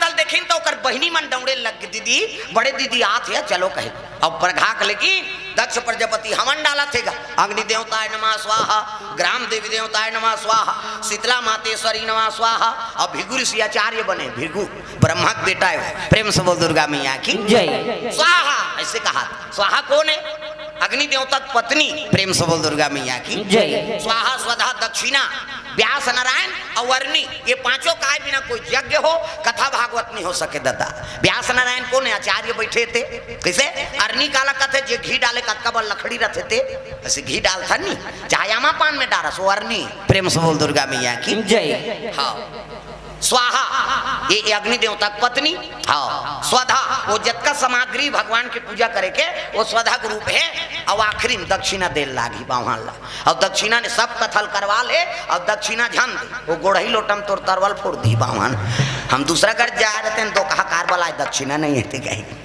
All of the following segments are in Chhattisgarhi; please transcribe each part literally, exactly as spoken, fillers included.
चल देखिन त ओकर बहिनी मन दौड़े लग गे, "दीदी, बड़े दीदी आत हे, चलो," कहे। अब प्रघा के लगी, दक्ष प्रजापति हवन डालत हे गा, "अग्नि देवताय नमः स्वाहा, ग्राम देवी देवताय नमः स्वाहा, शीतला मातेश्वरी नमः स्वाहा।" अब भृगु ऋषि आचार्य बने, भृगु ब्रह्मा के बेटा हे, प्रेम से बोल दुर्गा मैया की जय। स्वाहा, ऐसे कहा। स्वाहा कौन है? अग्नि देवता की पत्नी, प्रेम से बोल दुर्गा मैया की जय। स्वाहा, स्वधा, दक्षिणा, व्यास, नारायण और अरनी, ये पांचों काय बिना कोई यज्ञ हो, कथा भागवत नहीं हो सके दादा। व्यास नारायण कौन है? आचार्य बैठे थे। कैसे? अरनी काला कथे, जे घी डाले का कबर लकड़ी रथे थे, ऐसे घी डालता नहीं, चाहे आमा पान में डारा, सो अरनी। प्रेम से बोल दुर्गा मैया की जय। हाँ। स्वाहा, ये, ये अग्नि देवता की पत्नी। हाँ, स्वधा, वो जतका सामग्री भगवान की पूजा करे के, वो स्वधा के रूप है। अब आखिरी में दक्षिणा देल लागी बावहान ला। अब दक्षिणा ने सब कथल करवा ले, अब दक्षिणा झन दे, वो गोड़ही लोटम तोर तरवल फोड़ दी बावहान। हम दूसरा घर जा रहे थे, दो कहा कार बलाए, दक्षिणा नहीं है, ठीक है।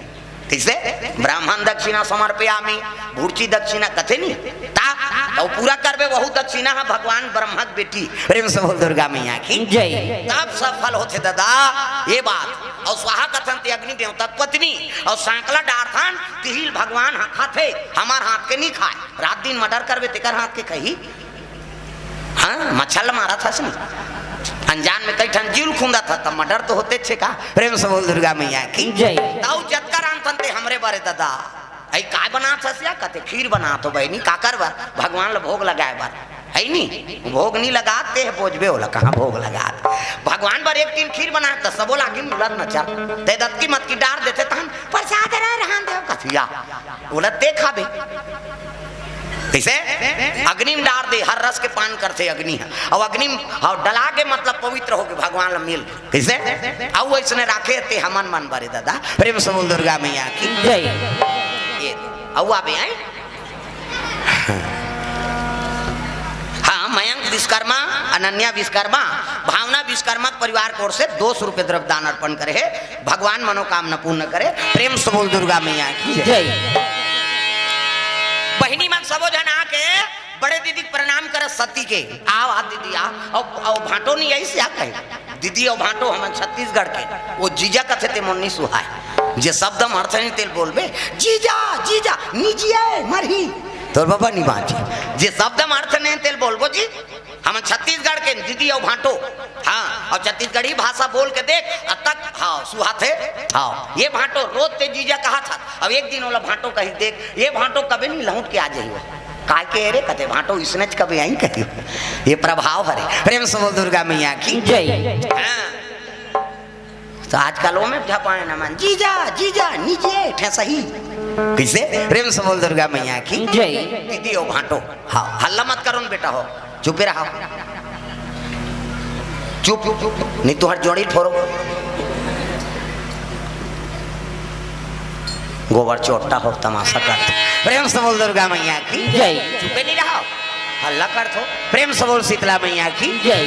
कैसे? "ब्राह्मण दक्षिणा समर्पयामि, भूर्ची दक्षिणा," कथे नहीं? ता, तो पूरा करबे, वहू दक्षिणा है भगवान ब्रह्मा के बेटी। प्रेम से बोल दुर्गा मैया की जय। तब सफल होथे दादा, ये बात। और स्वाहा कथन ते अग्नि देवता के पत्नी, और सांकला डारथन तिहिल भगवान ह खाथे, हमार हाथ के नहीं खाए। रात दिन मर्डर करबे, तेकर हाथ के खही। हाँ, मच्छर ल मारत हस नहीं। अनजान में कई ठन जीव ल खूंदत हस, तब मर्डर तो होते छे का। प्रेम से बोल दुर्गा मैया की जय। ताऊ जतका रांधथन ते हमरे बरे दादा। अई काय बनात हस या? कथे खीर बनात हो बहिनी, काकर बर? भगवान ल भोग लगाए बर। है नी? भोग नहीं लगात ते बोझबे, ओला कहाँ भोग लगात? भगवान बर एक टीन खीर बनात, त सबो लागिन उलत न चल। ते दतकी मतकी डार देथे, तहन प्रसाद रहे रहन देव कथिया। ओला ते खाबे। कैसे? अग्नि में डार दे, हर रस के पान करथे अग्नि ह। और अग्नि में, और डला के मतलब पवित्र हो के भगवान ला मिल। कैसे? अउ ऐसने राखे ते हमन मन बरे दादा। प्रेम से बोल दुर्गा मैया की जय। ये, अउ आबे आए। हाँ, मयंक विश्वकर्मा, अनन्या विश्वकर्मा, भावना विश्वकर्मा के परिवार की ओर से दो सौ रुपये द्रव्य दान अर्पण करे हे। भगवान मनोकामना पूर्ण करे। प्रेम से बोल दुर्गा मैया की जय। जय। बहिनी मन सबो झन आके बड़े दीदी के प्रणाम करस सती के। "आओ, आ दीदी, आ।" अउ, अउ भांटो नहीं आई से आ कहे, "दीदी, अउ भांटो हमन छत्तीसगढ़ के, वो जीजा कथे ते मोर नहीं सुहाय। जे शब्द म अर्थ नहीं तेल बोलबे, जीजा, जीजा, निजिए, मरही। तोर बाबा नहीं बांची। जे शब्द म अर्थ नहीं तेल बोलबो जी, हमन छत्तीसगढ़ के दीदी अउ भांटो।" हाँ, अउ छत्तीसगढ़ी भाषा बोल के देख, अब तक, हाँ, सुहाथे। हाँ, ये भांटो रोज ते जीजा कहा था, अब एक दिन ओला भांटो कही देख, ये भांटो कभी नहीं लौट के आ जाइए। काय के रे कथे भांटो इसने च कभी आई कही। ये प्रभाव हरे। प्रेम से बोल दुर्गा मैया की जय। हाँ। तो आजकल वो में झपाए ना मन, "जीजा, जीजा, निजिए, ठे सही।" कैसे? प्रेम से बोल दुर्गा मैया की जय। दीदी हो भांटो, हाँ, हल्ला मत करो न बेटा हो, चुपे रहो। चुप, चुप, चुप, नहीं तुहर जोड़ी फोरो। गोबर चोट्टा हो, तमाशा कर। प्रेम से बोल दुर्गा मैया की जय। चुपे नहीं रहो, हल्ला कर थो। प्रेम से बोल शीतला मैया की जय।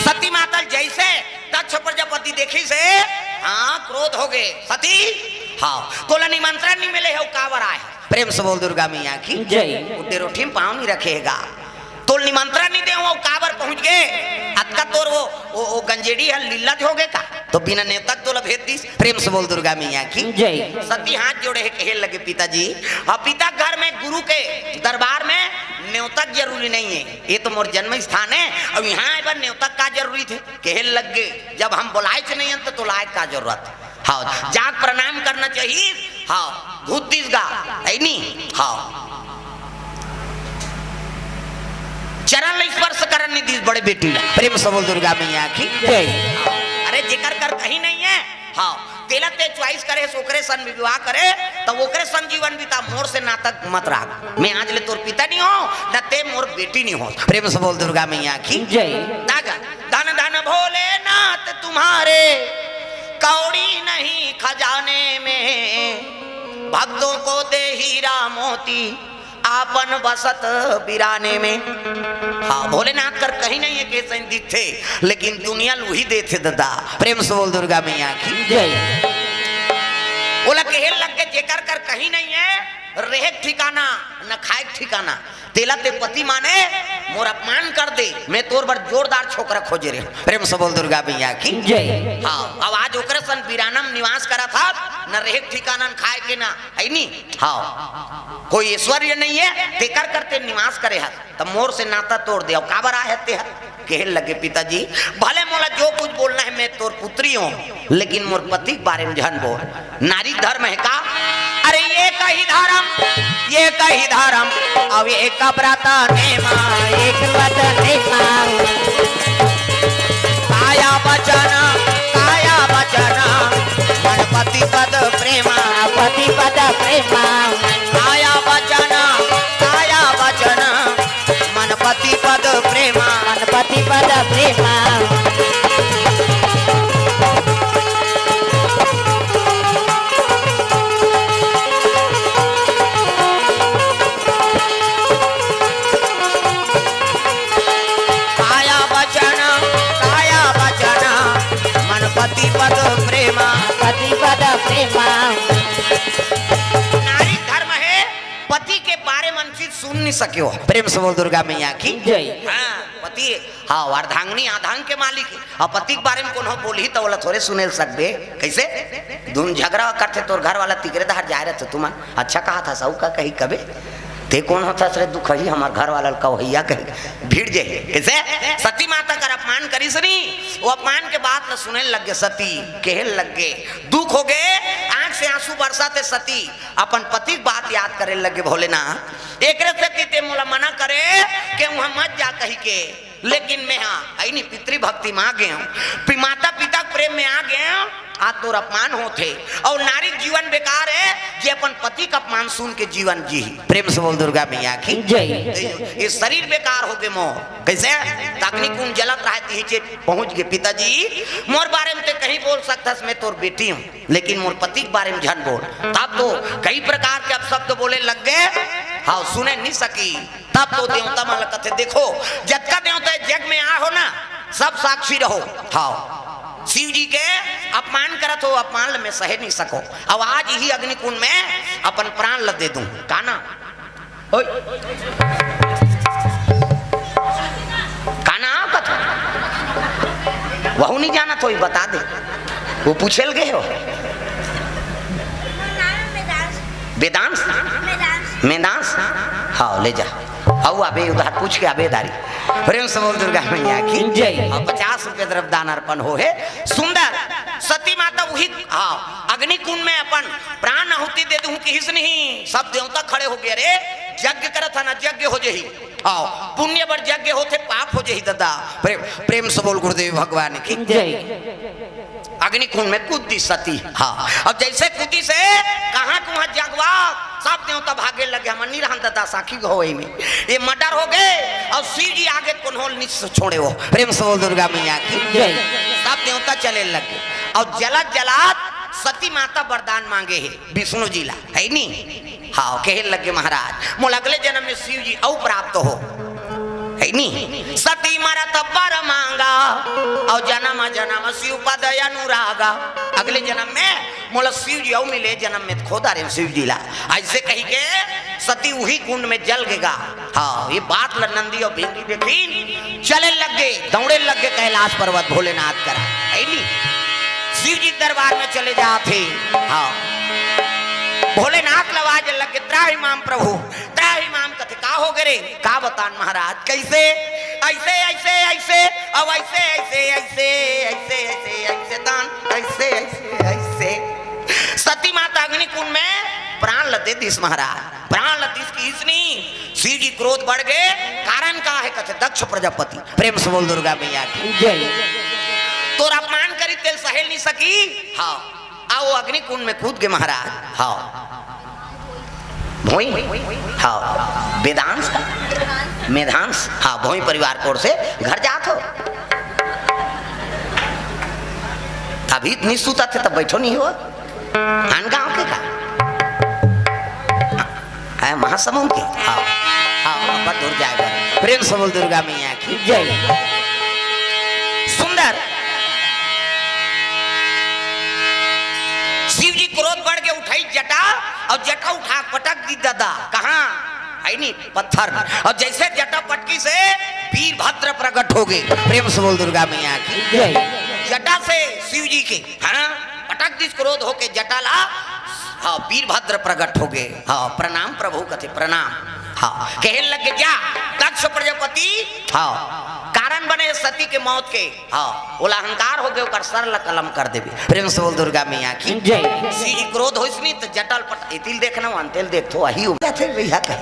सती माता जैसे दक्ष प्रजापति देखिस हे, हाँ, क्रोध हो गए। सती, हाँ, तोला निमंत्रण नहीं मिले हे, काबर आए हे? प्रेम से बोल दुर्गा मैया की जय। उड्डे रोटी में पाँव नहीं रखेगा। तोल निमंत्रण नहीं दे, वो काबर पहुंच गए? अतका तोर वो, वो, वो गंजेड़ी है, लीला हो गए का? तो बिना नेवता के तोला भेज दिस। प्रेम से बोल दुर्गा मैया की जय। सती हाथ जोड़े हे, कहे लगे, "पिताजी, अब पिता घर में गुरु के दरबार में नेवता के जरूरी नहीं है, ये तो मोर जन्म स्थान है, अब यहाँ आए बर नेवता का जरूरी थे?" कहे लग गए, "जब हम बोलाए च नहीं हन, तो, तो लाए का जरूरत?" हाँ, जाके प्रणाम करना चाहिए। हाँ, घुस दिस गा, है नी? हाँ, चरण ला स्पर्श करन नहीं दिस बड़े बेटी ला। प्रेम से बोल दुर्गा मैया की जय। अरे, जेकर कर कहीं नहीं है, हाँ, तेला ते choice करे, ओकरे सन में विवाह करे, तो ओकरे सन जीवन बिता, मोर से नाता मत राख। मैं आज ले तोर पिता नहीं हो, न ते मोर बेटी नहीं हो। प्रेम से बोल दुर्गा मैया की जय। दागा, धन धन भोलेनाथ तुम्हारे, कौड़ी नहीं खजाने में, भक्तों को दे हीरा मोती आपन बसत बिराने में। हाँ, भोलेनाथ कर कहीं नहीं है, कैसे दिखथे, लेकिन दुनिया लूही देथे दादा। प्रेम से बोल दुर्गा मैया की जय। ओला कहे लग के, "जेकर कर कहीं नहीं है, रहे के ठिकाना, न खाए के ठिकाना, तेला ते पति माने, मोर अपमान कर दे, मैं तोर बर जोरदार छोकरा खोजे रहे। प्रेम से बोल दुर्गा मैया की। जय। हाँ, अब आज ओकरे सन बिरानम निवास करत हस, न रहे ठिकाना, न खाए के, ना, है नी? हाँ, कोई ऐश्वर्य नहीं है, तेकर करते निवास करे हस, त मोर से नाता तोड़ दे। अब काबर आए हस ते ह? कहे लगे, पिताजी, भले मोला जो कुछ बोलना है, मैं तोर पुत्री हूँ, लेकिन मोर पति के बारे में झन बोल। नारी धर्म है का? अरे, एक ही धर्म, एक ही धर्म, अब एक व्रत नेमा, एक व्रत नेमा। काया वचन, काया वचन, मन पति पद प्रेमा। पति पद प्रेमा। काया वचन, काया वचन, मन पति पद प्रेमा। मन पति पद प्रेमा। काया वचन, काया वचन, मन पति पद प्रेमा। पति पद प्रेमा। नारी धर्म है, पति के बारे में चीज सुन नहीं सके हो। प्रेम से बोल दुर्गा मैया की। जय। हाँ, पति, हाँ, अर्धांगिनी अर्धांग के मालिक है। अब पति के बारे में कोनो बोलही त ओला थोरे सुने ल सकबे। कैसे? दुन झगड़ा करथे, तोर घर वाला तिकरे धार जाए रहथे, तुमन अच्छा कहा था, साहू का कही कबे? ते कौन होता सरे दुख ही, हमार घर वाला ल कहो हैया कही भिड़ जे। कैसे? सती माता कर अपमान करिस नी, वो अपमान के बात ल सुने लग गे सती, कहे लग गे, दुख हो गे, आंख से आंसू बरसाते सती अपन पति के बात याद करे लग गे, भोलेनाथ, एकरे सेती ते मोला मना करे के उहाँ मत जा कही के, लेकिन मैं हा, है नी, पितृभक्ति में आ गए हूँ, पि-, माता पिता के प्रेम में आ गए हूँ, आज तोर अपमान होथे। और नारी के जीवन बेकार है, जे अपन पति का अपमान सुन के जीवन जी। प्रेम से बोल दुर्गा मैया की। जय। ये शरीर बेकार हो गए मोर। कैसे? त अग्नि कुंड जलत रहा, तिही चेत पहुंच गए, पिताजी, मोर बारे में ते कहीं बोल सकथस, मैं तोर बेटी हूँ, लेकिन मोर पति के बारे में झन बोल। तब तो कई प्रकार के अपशब्द बोले लग गए। हाँ, सुने नहीं सकी। तब तो देवता मन ल कथे, देखो, जतका देवता जग में आ हो ना, सब साक्षी रहो। हाँ, शिव जी के अपमान करत हो, अपमान ल मैं सहे नहीं सको। अब आज ही अग्निकुंड में अपन प्राण ल दे दूं, का ना? ओए। का ना कथा? वहू नहीं जानत होई, बता दे। वो पूछे ल गए हो। वेदांश? मेदांश। मेदांश? हाँ, ले जा। आओ, अबे उधार पूछ के अबे दारी। प्रेम से बोल दुर्गा मैया की। जय। हाँ, पचास रुपये तरफ दान अर्पण हो है। सुंदर। सती माता वही, हाँ, अग्निकुंड में अपन प्राण आहुति दे दूं किहिस नहीं। सब देवता खड़े हो गए, अरे, यज्ञ करत है ना, यज्ञ हो जही। हाँ, पुण्य बर यज्ञ होथे, पाप हो जही दादा। प्रेम, प्रेम से बोल गुरुदेव भगवान की। जय। अग्निकुंड में कूद दी सती। हाँ, अब जैसे कूदी से कहाँ कुहाँ जगवा, सब देवता भागे लगे, हम नहीं रहन दादा साखी हो वही में। ये मर्डर हो गए और शिव जी आगे कोन्होल निस छोड़े हो। प्रेम से बोल दुर्गा मैया की। जय। सब देवता चले लगे और जलत जलत सती माता वरदान मांगे है विष्णु जी ला, है नी? हाँ, कहे लगे महाराज, मोला अगले जन्म में शिव जी अउ प्राप्त हो, है नी? सती मरत बर मांगा, और जन्म जन्म शिव पद अनुरागा। अगले जन्म में मोला शिव जी अउ मिले, जन्म में खोदा रे शिव जी ला। ऐसे कही के सती उही कुंड में जल गेगा। हाँ, ये बात ल नंदी और भिंगी देखिन, चले लग गए, दौड़े लग गए कैलाश पर्वत भोलेनाथ करा, है नी? शिव जी दरबार में चले जाते। हाँ, भोलेनाथ ल आवाज लग गए, त्राहि माम प्रभु, त्राहि माम। कथे का हो गए रे? का बतान महाराज, कैसे? ऐसे, ऐसे, ऐसे, अब ऐसे, ऐसे, ऐसे, ऐसे, ऐसे, ऐसे तान, ऐसे, ऐसे, ऐसे। सती माता अग्निकुंड में प्राण ल दे दिस महाराज, प्राण ल दिस किहिस नी। शिव जी क्रोध बढ़ गए, कारण का है? कथे दक्ष प्रजापति। प्रेम से बोल दुर्गा मैया की। जय। तोर अपमान करी तेल सहेल नहीं सकी। हाँ, आओ अग्निकुंड में कूद गए महाराज। हाँ, भोई, हाँ, वेदांश का, मेधांश, हाँ, भोई परिवार कोर से घर जात हो। अभी इतनी सूता थे तब बैठो नहीं हो। आन गांव के का? है महासमुंद के? हाँ, हाँ, अब दूर जाए बर। प्रेम से बोल दुर्गा मैया की। जय। सुंदर। शिव जी क्रोध बढ़ के उठाई जटा और जटा उठा पटक दी दादा। कहाँ? आई नहीं पत्थर। और जैसे जटा पटकी से वीरभद्र प्रकट हो गए। प्रेम से बोल दुर्गा मैया की। जय। जटा से शिव जी के, है ना, पटक दिस क्रोध होके जटा ला। हाँ, वीरभद्र प्रकट हो गए। हाँ, प्रणाम प्रभु कथे, प्रणाम। हाँ, कहे लगे जा, दक्ष प्रजापति, हाँ, कारण बने सती के मौत के। हाँ, ओला अहंकार हो गए, ओकर सर ला कलम कर देबे। प्रेम से बोल दुर्गा मैया की। जय। सिंह क्रोध होइस नी, त जटा ल पट, एतिल देखना, वंतिल देख, तो वही उबे थे भैया कहे।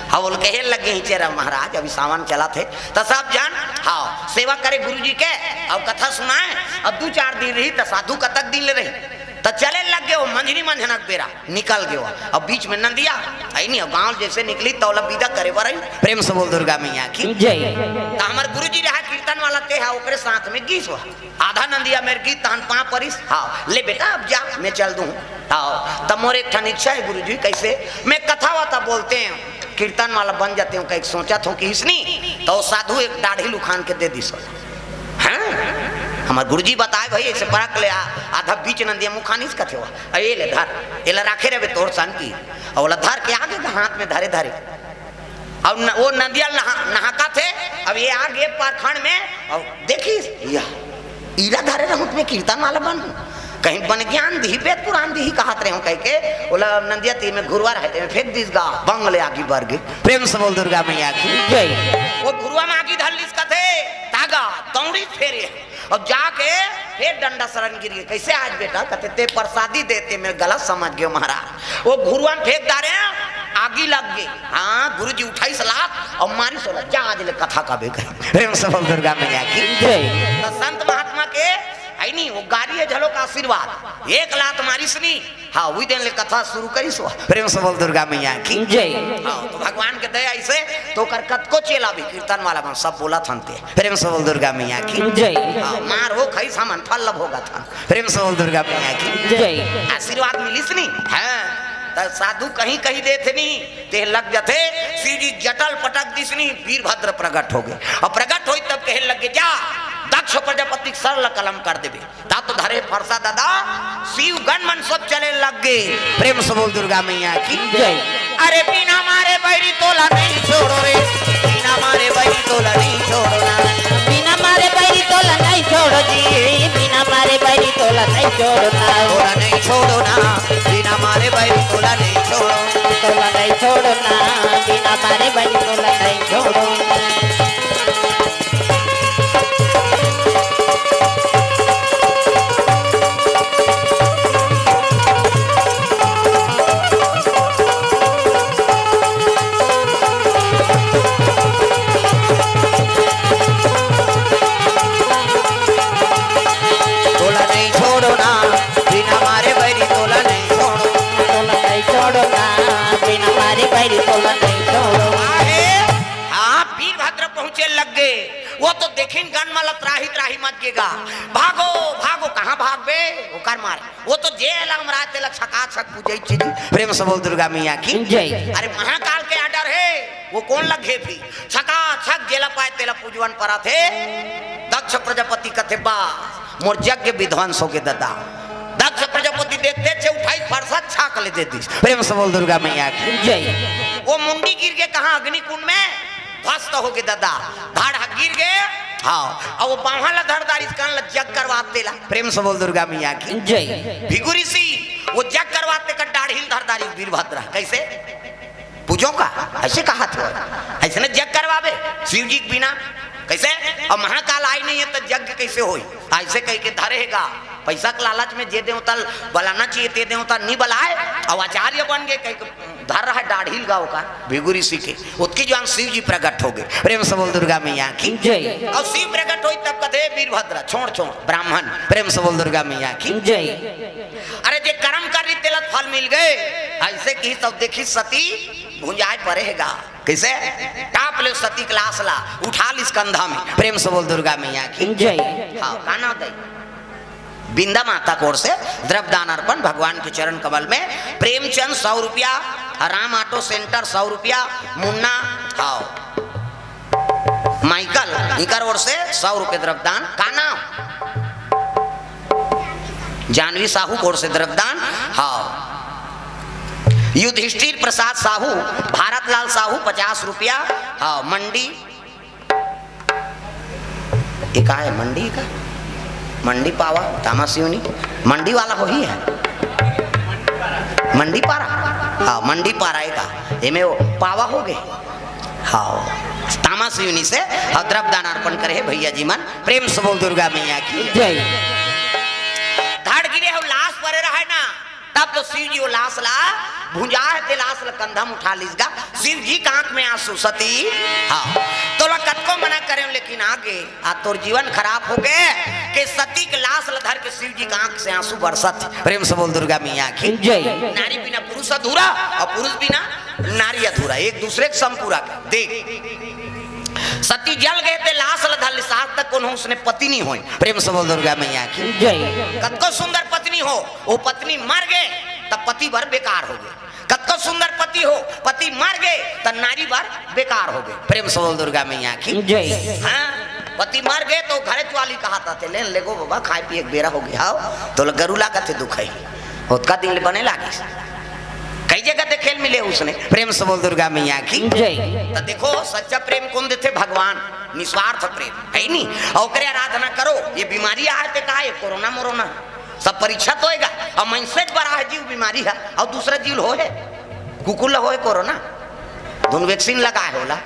हाँ, बोल कहे लगे ही चेरा महाराज, अभी सावन चला थे, त सब जन, हाँ, सेवा करे गुरु जी के, और कथा सुनाए, अब दू चार दिन रही, त साधु कतक दिन ले रही, त चले लग गए वो मंझनी मंझनक बेरा। निकल गयो। अब बीच में नंदिया, आई नहीं, अब गांव जैसे निकली, तौला विदा करे बर आई। प्रेम से बोल दुर्गा मैया की। जय। त हमर गुरुजी रहा कीर्तन वाला, ते हा ओकरे साथ में गीस हुआ। आधा नंदिया मेर गीत तहन पाँव परिस। हाँ, ले बेटा, अब जा, मैं चल दूँ। हाँ, तब मोर एक ठन इच्छा है गुरुजी, कैसे? मैं कथा वाता बोलते हैं, कीर्तन वाला बन जाते हूँ, कहीं सोचा था कि इसनी, तो साधु एक दाढ़ी लुखान के दे दिस। हाँ? हमर गुरुजी बताए भाई, ऐसे परख ले आ, आधा बीच नंदिया मुखानिस कथे हुआ। अ, ये ले धर, एला राखे रहे तोर सन की। और ओला धर के आगे का हाथ में धरे धरे। और न, वो नंदिया नहा, नहाका थे, अब ये आगे पारखंड में, और देखिस, या, ईरा धरे रहूं तुम्हें कीर्तन वाला बन। कहीं बन ज्ञान दी, वेद पुराण दी कहत रहे हूं कह के, ओला नंदिया ती में घुरवा रहे थे, फेंक दिस गा, बंग ले आगी बर गई। प्रेम से बोल दुर्गा मैया की। जय। वो घुरवा में आगी धर लिस कथे, तागा, दौड़ी फेरे। और जाके फिर डंडा शरण गिर गए। कैसे आज बेटा? कहते, "ते प्रसादी देते, मेरे गलत समझ गए महाराज।" वो घुरुआ में फेंक डारे, आगी लग गई। हाँ, गुरुजी उठाई सलाद और मारी सोला, "जा आज ले कथा का बेकर।" प्रेम से बोल दुर्गा मैया की। जय। तो संत महात्मा के है नहीं, वो गारी है झलो का आशीर्वाद। एक लात मारी सनी, हाँ, वही दिन ले कथा शुरू करिस हुआ। प्रेम से बोल दुर्गा मैया की। जय। हाँ, तो भगवान के दया ऐसे, तो ओकर कतको चेला भी कीर्तन वाला मन सब बोला थन ते। प्रेम से बोल दुर्गा मैया की। जय। हाँ, मार हो खाई सामान फल लभ होगा था। प्रेम से बोल दुर्गा मैया की। जय। आशीर्वाद मिलिस नी। हाँ, त साधु कहीं कहीं देथे नी, ते लग जथे, शिव जी जटा ल पटक दिस नी, वीरभद्र प्रकट हो गए। और प्रकट होई तब कहे लग गए, "जा, दक्ष प्रजापति के सर ल कलम कर देबे।" ता तो धरे फरसा दादा, शिव गण मन सब चले लग गए। प्रेम से बोल दुर्गा मैया की। जय। अरे बिना मारे बैरी तोला नहीं छोड़ो रे, बिना मारे बैरी तोला नहीं छोड़ो ना। बिना मारे बैरी तोला नहीं छोड़ो जी, बिना मारे बैरी तोला नहीं छोड़ो ना। तोला नहीं छोड़ो ना, बिना मारे बैरी तोला नहीं छोड़ो। तोला नहीं छोड़ो ना, बिना मारे बैरी तोला नहीं छोड़ो। तोला नहीं छोड़ो ना, बिना मारे बैरी तोला नहीं छोड़ो। तोला नहीं छोड़ो ना, बिना मारे बैरी तोला नहीं छोड़ो। आहे, हाँ, वीरभद्र पहुंचे लग गए। वो तो देखिन गन मला त्राही त्राही मत गेगा। भागो, भागो, कहाँ भागबे? ओकर मारे। वो तो जे ला हमराय तेला छका छक पूजई चीज। प्रेम से बोल दुर्गा मैया की। जय। अरे महाकाल के आर्डर है, वो कोन ला घेफी? छका छक जेला पाए तेला पूजवन परा थे। दक्ष प्रजापति कथे बा, मोर यज्ञ विध्वंस हो गे ददा। दक्ष प्रजापति देखते छे उठाई फरसा छाक ले दे दिस। प्रेम से बोल दुर्गा मैया की। जय। वो मुंडी गिर के कहाँ अग्निकुंड में ध्वस्त हो गे ददा। धाड़ ह गिर गे। हाँ, अब वो बावहा ला धर डारिस कान ला जग करवाते ला। प्रेम से बोल दुर्गा मैया की। जय। भृगु ऋषि वो जग करवाते का डाढ़ी ल धर डारिस वीरभद्र। कैसे? पूजो का? ऐसे कहा थे। ऐसे न जग करवाबे शिव जी के बिना। कैसे? अब महाकाल आई नहीं है तो यज्ञ कैसे होई? ऐसे कह के धरे गा। पैसा के लालच में जे देवता ल बलाना चाहिए, ते देवता नहीं बलाए। अब आचार्य बन गए, कह के धर रहा है डाढ़ी लगा ओकर भृगु ऋषि के। ओतकी जुवार शिव जी प्रकट हो गए। प्रेम से बोल दुर्गा मैया की। जय। और शिव प्रकट होई तब कथे, "वीरभद्र, छोड़, छोड़, ब्राह्मण।" प्रेम से बोल दुर्गा मैया की। जय। अरे जे कर्म करिस तेला फल मिल गए। ऐसे की सब देखी सती भुंजाए परेगा। कैसे? टाप ले सती के लाश ला, उठा लिस कंधा में। प्रेम से बोल दुर्गा मैया की। जय। हाँ, का नाम दे? बिंदा माता की ओर से द्रव्यदान अर्पण भगवान के चरण कमल में। प्रेमचंद सौ रुपया, राम ऑटो सेंटर सौ रुपया, मुन्ना, हाँ, माइकल, इनकर ओर से सौ रुपये द्रव्यदान। का नाम? जानवी साहू की ओर से द्रव्यदान। हाँ, युधिष्ठिर प्रसाद साहू, भारत लाल साहू, पचास रुपया। हाँ, मंडी। ये का है, मंडी का? मंडी पावा, तामा सिवनी, मंडी वाला हो ही है। मंडी पारा, हाँ, मंडी पारा है का? एमे वो पावा हो गए। हाँ, तामा सिवनी से। हाँ, द्रव्य दान अर्पण करे है भैया जी मन। प्रेम से बोल दुर्गा मैया की। जय। धड़ गिरे हो, लाश परे रहे ना, तब तो शिव जी वो लाश ला भुंजा है, ते लाश ला कंधा में उठा लीस गा। शिव जी के आंख में आंसू, सती। हाँ, तोला कतको मना करे, लेकिन आगे आ तोर जीवन खराब हो गए कि सती के लाश ला धर के शिव जी के आंख से आंसू बरसत। प्रेम से बोल दुर्गा मैया की। जय। नारी बिना पुरुष अधूरा और पुरुष बिना नारी अधूरा, एक दूसरे के संपूरक। देख, सती जल गए ते लाश ला धर लीस, आज तक कोनो उसने पति नहीं होए। प्रेम से बोल दुर्गा मैया की। जय। कतको सुंदर पत्नी हो, वो पत्नी मर गए तब पति बर बेकार हो गए। कतको सुंदर पति हो, पति मर गए त नारी बर बेकार हो गए। प्रेम से बोल दुर्गा मैया की। जय। हाँ, पति मर गए तो घरे वाली कहा था, "ले, ले गो बाबा, खाए पिए के बेरा हो गया हो, तो गरु लागत है दुख है।" ओतका दिन ले बने लागिस। कई जगह देखे ल मिले उसने। प्रेम से बोल दुर्गा मैया की। जय। तो देखो, सच्चा प्रेम कौन देथे? भगवान। निस्वार्थ प्रेम है नी, और ओकरे आराधना करो। ये बीमारी आए ते का, ये कोरोना मोरोना सब परीक्षा तो होएगा। और मनसे बड़ा है जीव बीमारी है, और दूसरा जीव ल होए, कुकुर ला होए कोरोना, धुन वैक्सीन लगाए होला,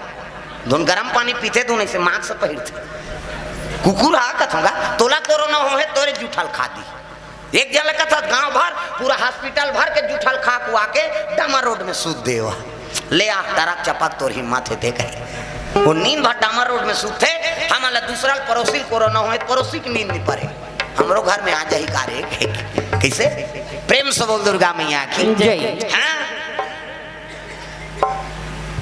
धुन गरम पानी पीथे, धुन ऐसे मास्क पहिरथे। कुकुर हा कथोंगा, तोला कोरोना होहे, तोरे जूठा ल खा दी। एक जन ल कथस, गांव भर पूरा हॉस्पिटल भर के जूठा ल खा कुआ के डामर रोड में सूत देवा। ले आ, टरक चपक तोर हिम्मत हे ते कहे। वो नींद भर डामर रोड में सूतथे, हमन ला दूसरा ल पड़ोसी ल कोरोना होए, पड़ोसी के नींद नहीं पड़े। हमरो घर में आ जाही का रे? कैसे? प्रेम से बोल दुर्गा मैया की। जय। हाँ?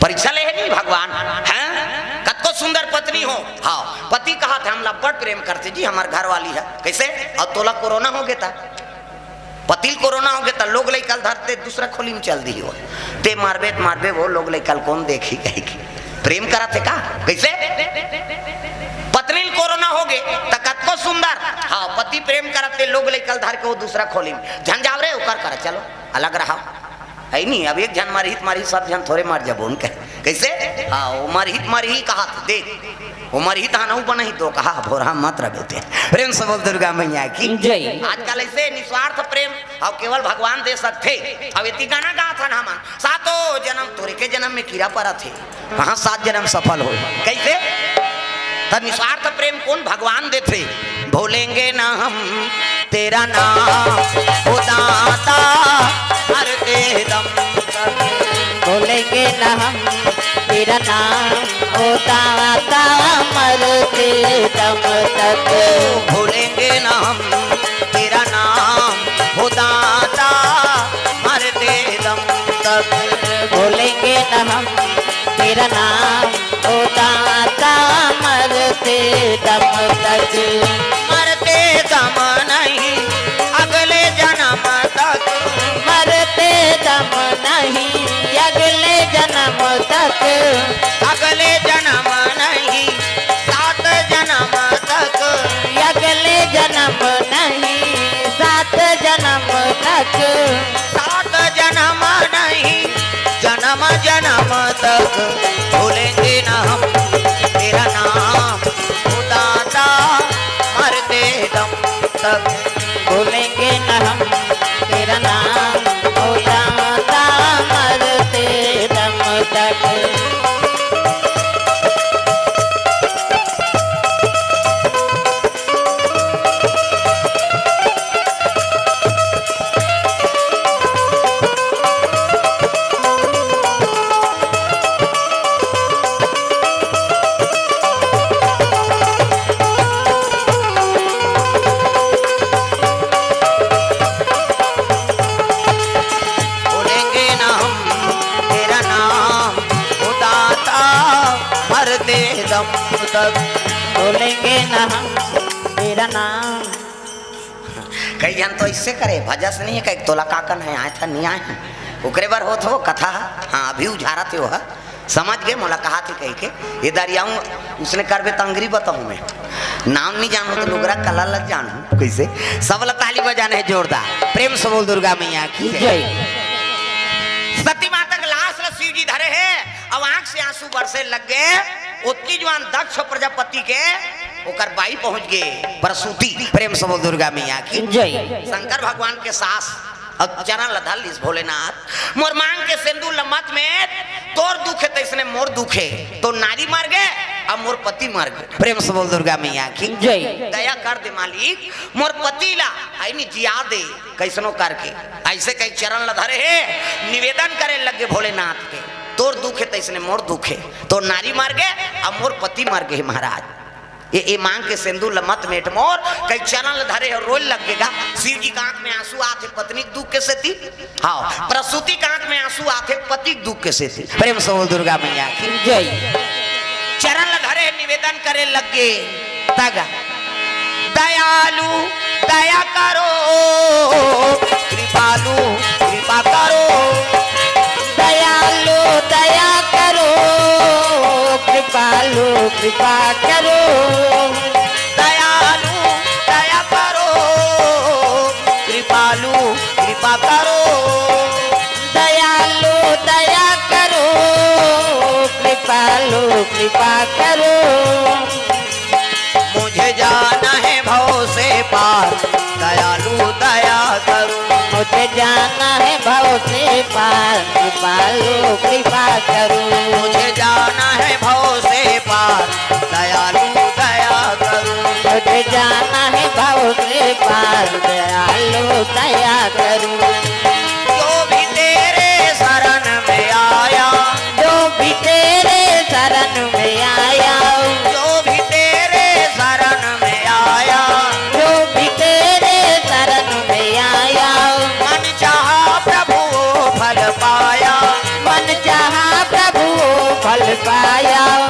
परीक्षा ले है नहीं भगवान, हैं? कतको सुंदर पत्नी हो, हाँ, पति कहा था, "हम ला बड़ प्रेम करते जी, हमार घर वाली है।" कैसे? और तोला कोरोना हो गया था, पति ल कोरोना हो गया था, लोग लइका ल धरते दूसरा खोली में चल दी हो, ते मारबे त मारबे, वो लोग लइका ल कौन देखी कही की? प्रेम करा थे का? कैसे? पत्नी ल कोरोना हो गए त कतको सुंदर, हाँ, पति प्रेम करते, लोग लइका ल धर के वो दूसरा खोली में, "झन जाव रे, ओकर करा, चलो अलग रहा।" है नहीं, अब एक झन मरही त मरही, सब झन थोरे मर जबो उनके। कैसे? हाँ, वो मरही त मरही कहा थे, देख, वो मरही त हनऊ बनही दो कहा, भोरहा मत रह बेटे। प्रेम से बोल दुर्गा मैया की। जय। आजकल ऐसे निस्वार्थ प्रेम अब केवल भगवान दे सकथे। अब इति गाना गाथन हमन, "सातों जन्म तोरे के जन्म में कीरा परा थे, कहाँ सात जन्म सफल हो।" कैसे? त निस्वार्थ प्रेम कौन भगवान देथे? "भूलेंगे ना हम तेरा नाम, ओ दाता, मरते दम तक।" भूलेंगे ना हम तेरा नाम, ओ दाता, मरते दम तक। भूलेंगे ना हम तेरा नाम, ओ दाता, मरते दम तक। भूलेंगे ना हम तेरा नाम, ओ दाता, मरते दम तक। मरते दम नहीं, अगले जन्म तक। मरते दम नहीं, अगले जन्म तक। अगले जन्म नहीं, सात जन्म तक। अगले जन्म नहीं, सात जन्म तक। सात जन्म नहीं, जन्म जन्म तक। भूलेंगे ना हम तेरा नाम, ओ दाता, मरते दम तक। भूलेंगे ना हम तेरा नाम, ओ दाता, मरते दम तक। भूलेंगे ना हम तेरा नाम, ओ दाता, मरते दम तक। भूलेंगे ना हम तेरा नाम। कई झन तो इससे करे, भजस नहीं है, कई तोला काकन है, आए था, नहीं आए हैं। ओकरे बर होत हो कथा, हाँ, अभी उझारत हो, हा। समझ गए, मोला कहा थे कही के, ये दरियाऊं, उसने करबे तंगरी बताऊं मैं। नाम नहीं जानू तो लुगरा कला लग जानू। कैसे? सब ला ताली बजाना है जोरदार। प्रेम से बोल दुर्गा मैया की जय। जय। सती माता के लाश ल शिव जी धरे हे, अब आंख से आंसू बरसे लग गे। ओतकी जुवार दक्ष प्रजापति के ओकर बाई पहुंच गे प्रसूति। प्रेम से बोल दुर्गा मैया की। जय। शंकर भगवान के सास अब चरण ल धर लिस भोलेनाथ, मोर मांग के सेंदूर ल मत मेट, तोर दुख हे तइसने मोर दुख हे, तो नारी मर गे, अब मोर पति मर गे। प्रेम से बोल दुर्गा मैया की। जय। दया कर दे मालिक, मोर पति ला आईनी जिया दे, कइसनो करके। अइसे कहि चरण ल धरे हे, निवेदन करे लग गे भोलेनाथ के, तोर दुख हे तइसने मोर दुख हे, तोर नारी मर गे, अब मोर पति मर गे महाराज। ए, ए मांग के सेंदूर ल मत मेट मोर, कहि चरण ल धरे हे, रोए लग गे गा। शिव जी के आंख में आंसू आथे पत्नी के दुख के सेती, हाँ, प्रसूति के आंख में आंसू आथे पति के दुख के सेती। प्रेम से बोल दुर्गा मैया की। जय। चरण ल धरे निवेदन करे लग गे। तगा। दयालु दया करो, कृपालु कृपा करो। दयालु दया करो, कृपालु कृपा करो। दयालु दया करो, कृपालु कृपा करो। दयालु दया करो, कृपालु कृपा करो। मुझे जाना है भव से पार, दयालु दया करो। मुझे जाना है भव से पार, कृपालु कृपा करो। मुझे जाना है भव से पार, दयालु दया करो। मुझे जाना है भव से पार, दयालु दया करो। जो भी तेरे शरण में आया, जो भी तेरे शरण में आया, जो भी तेरे शरण में आया, जो भी तेरे शरण में आया, मन चाहा प्रभु वो फल पाया। मन चाहा प्रभु वो फल पाया।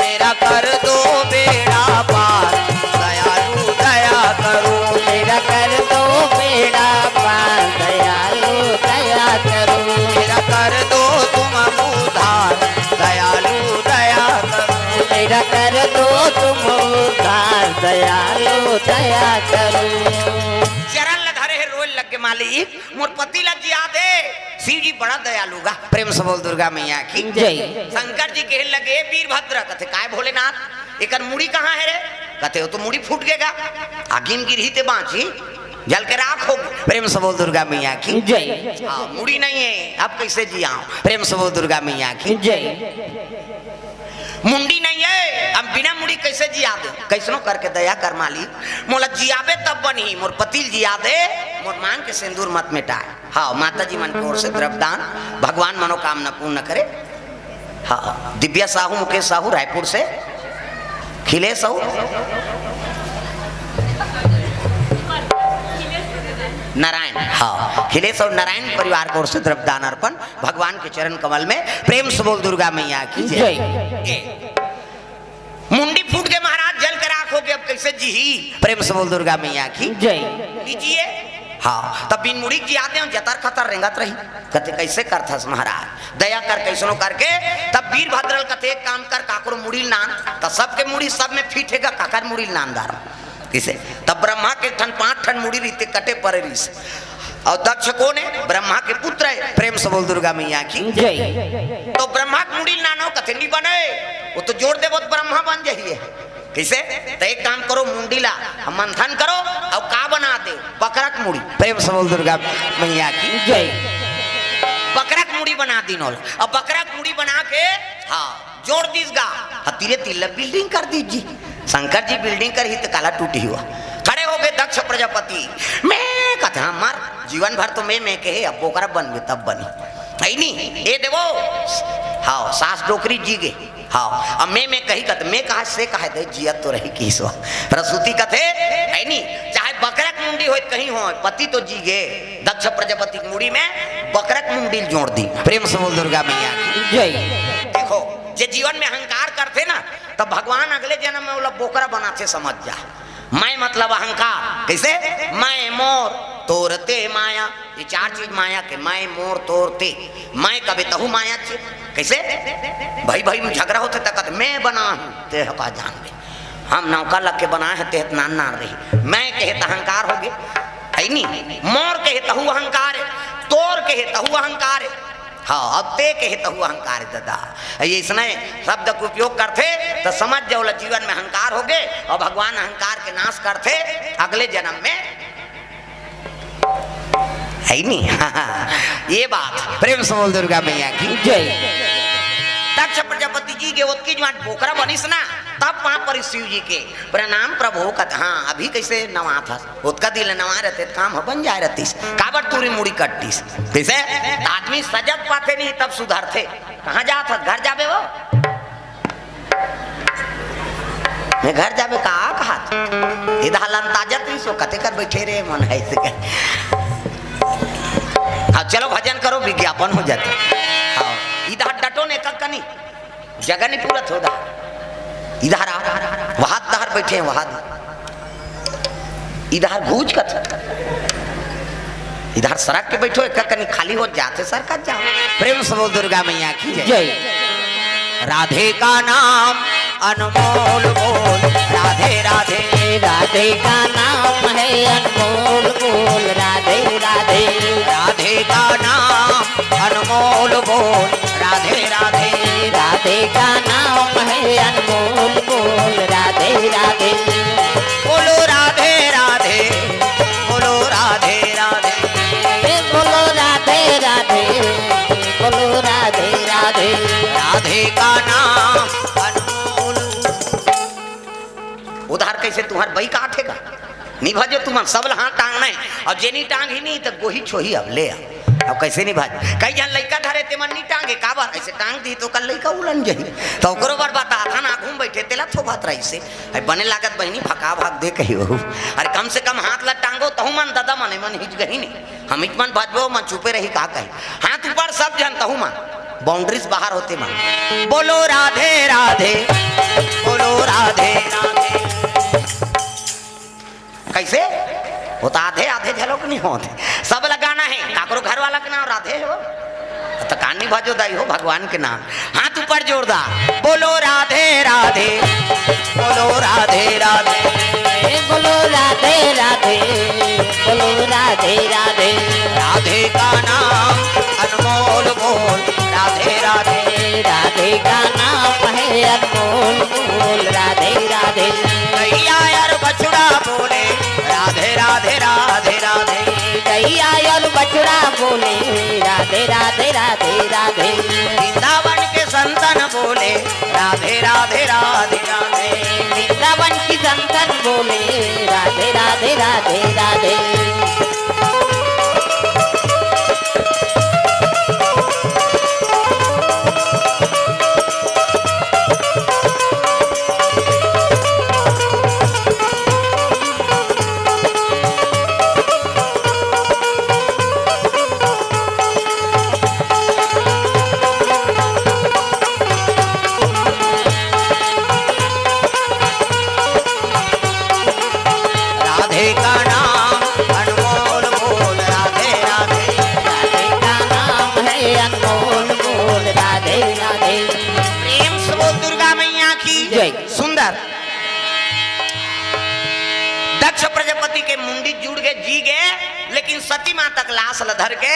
मेरा कर दो बेड़ा पार, दयालु दया करो। मेरा कर दो बेड़ा पार, दयालु दया करो। मेरा कर दो तुम उद्धार, दयालु दया करो। मेरा कर दो तुम उद्धार, दयालु दया करो। चरण ल धरे हे, रोए लग गे मालिक, मोर पति ल जिया दे। शिव जी बड़ा दयालु गा। प्रेम से बोल दुर्गा मैया की। जय। शंकर जी कहे लगे, "वीरभद्र," कथे, "काय भोलेनाथ, एकर मुड़ी कहाँ हे रे?" कथे, "वो तो मुड़ी फूट गे गा, आगी म गिरही ते बांची, जल के राख हो।" प्रेम से बोल दुर्गा मैया की। जय। हाँ, मुड़ी नहीं हे, अब कइसे जियाव? प्रेम से बोल दुर्गा मैया की। जय। मुंडी नहीं हे, अब बिना मुड़ी कइसे जिया दे? कइसनो करके दया कर मालिक, मोला जियाबे तब बनही, मोर पति ल जिया दे, मोर मांग के सेंदूर मत मेटाय। हाँ, माता जी मन के ओर से द्रव्यदान, भगवान मनोकामना पूर्ण करे। हाँ, दिव्या साहू, मुकेश साहू रायपुर से, खिलेश साहू, नारायण, हाँ, खिलेश अउ नारायण परिवार के ओर से द्रव्यदान अर्पण भगवान के चरण कमल में। प्रेम से बोल दुर्गा मैया की जय। जय। ए, मुंडी फूट गे महाराज, जल के राख हो गे, अब कइसे जीही? प्रेम से बोल दुर्गा मैया की जय। लीजिए। हाँ, तब बिन मुड़ी के जिया दे, जतर खतर रेंगत रही। कथे, "कइसे करथस महाराज, दया कर कइसनो करके।" तब वीरभद्र ल कथे, "एक काम कर, काकरो मुड़ी ल नान।" त सबके मुड़ी सब में फिट हे गा, काकर मुड़ी ल नान दार। कइसे? तब ब्रह्मा के ठन पांच ठन मुड़ी रहिथे, कटे परे रहिस। अउ दक्ष कोन हे? ब्रह्मा के पुत्र हे। प्रेम से बोल दुर्गा मैया की जय। तो ब्रह्मा के मुड़ी ल नानो, कथे, "नी बने, वो तो जोड़ देबो त ब्रह्मा बन जाही।" कइसे? त एक काम करो, मुंडी ला मंथन करो अउ का बना दे, बकरा के मुड़ी। प्रेम से बोल दुर्गा मैया की जय। बकरा के मुड़ी बना दीन ओला। अब बकरा के मुड़ी बना के, हाँ, जोड़ दीस गा। हतीरे तिल्ला बिल्डिंग कर दीस जी। शंकर जी बिल्डिंग करही त काला टूटही हुआ। खड़े हो गे दक्ष प्रजापति। मैं कथे, "हाँ, मर, जीवन भर तो मैं, मैं कहे, अब बोकरा बनबे तब बनी।" हे नी? ए देवो, हाँ, सास डोकरी जी गे। हाँ, अब मैं, मैं कही कत, मैं कहा से कहा दे, जिया तो रही किसो। प्रसूति कथे, हे नी? चाहे बकरा के मुंडी होय, कहीं होय, पति तो जी गे, दक्ष प्रजापति के मुड़ी में बकरा के मुंडी ल जोड़ दी। प्रेम से बोल दुर्गा मैया की जय। देखो, जे जीवन में अहंकार करथे ना, तब भगवान अगले जन्म में ओला बोकरा बनाथे, समझ जा। मैं मतलब अहंकार। कइसे? मैं, मोर, तोर, ते, माया। ये चार चीज माया के, मैं, मोर, तोर, ते। मैं कबे तहू माया चे। कइसे? भाई भाई में झगड़ा होथे त कथे, "मैं बना हूं, ते ह का जानबे। हम नौका लग के बनाए हैं, ते ह त नान नान रही।" मैं कहे त अहंकार हो गे। हे नी? मोर कहे तहू अहंकार हे। तोर हे तहु अहंकार हे। हाँ, अब ते के हे तहु अहंकार हे दादा। ये इसने शब्द के उपयोग करथे त समझ जाओ, ओला जीवन में अहंकार होगे अउ भगवान अहंकार के नाश करथे अगले जन्म में, हे नी? ये बात प्रेम से बोल दुर्गा मैया की जय। दक्ष प्रजापति जी के ओतकी जुवार बोकरा बनिस ना, तब पाँव परिस शिव जी के, "प्रणाम प्रभु," कथे। हाँ, अभी कइसे नवाथस? ओतका दिन ले नवाय रहते त काम ह बन जाय रहतिस। काबर टूरी मुड़ी कटतिस? कइसे? त आदमी सजग पाथे नहीं तब सुधरथे। कहाँ जात हस? घर जाबे वो? मैं घर जाबे का कहत? इधर लंता जत नहीं सो कते कर बैठे रे मन है इसे कहे। हाँ, चलो भजन करो, विज्ञापन हो जाते। हाँ, इधर डटो ने कक कनी। जगह नहीं पूरा थोड़ा। इधर आ, वहां दहर बैठे हैं, वहां इधर घूच कत, इधर सरक के बैठो, एक कनी खाली हो जाते, सरकत जाओ। प्रेम से बोल दुर्गा मैया की जय। जय। राधे का नाम अनमोल बोल, राधे राधे। राधे का नाम है अनमोल बोल, राधे राधे। राधे का नाम अनमोल बोल, राधे राधे। राधे का नाम है अनमोल बोल, राधे राधे। बोलो राधे राधे, बोलो राधे राधे। ए बोलो राधे राधे, बोलो राधे राधे। राधे का नाम अनमोल। उधार कइसे तुंहर बई काटे गा? नहीं भजो तुमन, सब ल हाथ टांगना हे। अब जे नहीं टांगही नहीं त गोही छोही अब ले आ। अब कइसे नहीं भज? कई झन लइका धरे ते मन नहीं टांगे, काबर? अइसे टांग दी त ओकर लइका उलन जही। त ओकरो बर बताथन, आघू म बइठे तेला थोभत रहिसे। अरे बने लागत बहिनी, भका भाग दे कही बहू। अरे कम से कम हाथ ला टांगो, तहू मन ददा मन, मन हिच गही नहीं। हम इत मन भजबो, मन चुपे रही का कही। हाथ ऊपर सब झन तहू मन। बाउंड्रीज बाहर होते मन। बोलो राधे राधे, बोलो राधे राधे। कइसे? वो त आधे आधे झलक नहीं होत। सब लगाना हे, काकरो घर वाला के नाम राधे हो। त कानी भजो दाई हो भगवान के नाम। हाथ ऊपर जोरदार। बोलो राधे राधे, बोलो राधे राधे। ए बोलो राधे राधे, बोलो राधे राधे। राधे का नाम अनमोल बोल, राधे राधे। राधे का नाम है अनमोल बोल, राधे राधे। गैया यार बछड़ा बोले, राधे राधे राधे राधे। गैया यार बछड़ा बोले, राधे राधे राधे राधे। वृंदावन के संतन बोले, राधे राधे राधे राधे। वृंदावन की संतन बोले, राधे राधे राधे राधे। राधे का नाम अनमोल बोल, राधे राधे। राधे का नाम है अनमोल बोल, राधे राधे। प्रेम से बोल दुर्गा मैया की जय। सुंदर। दक्ष प्रजापति के मुंडी जुड़ गे, जी गे, लेकिन सती माता के लाश ल धर के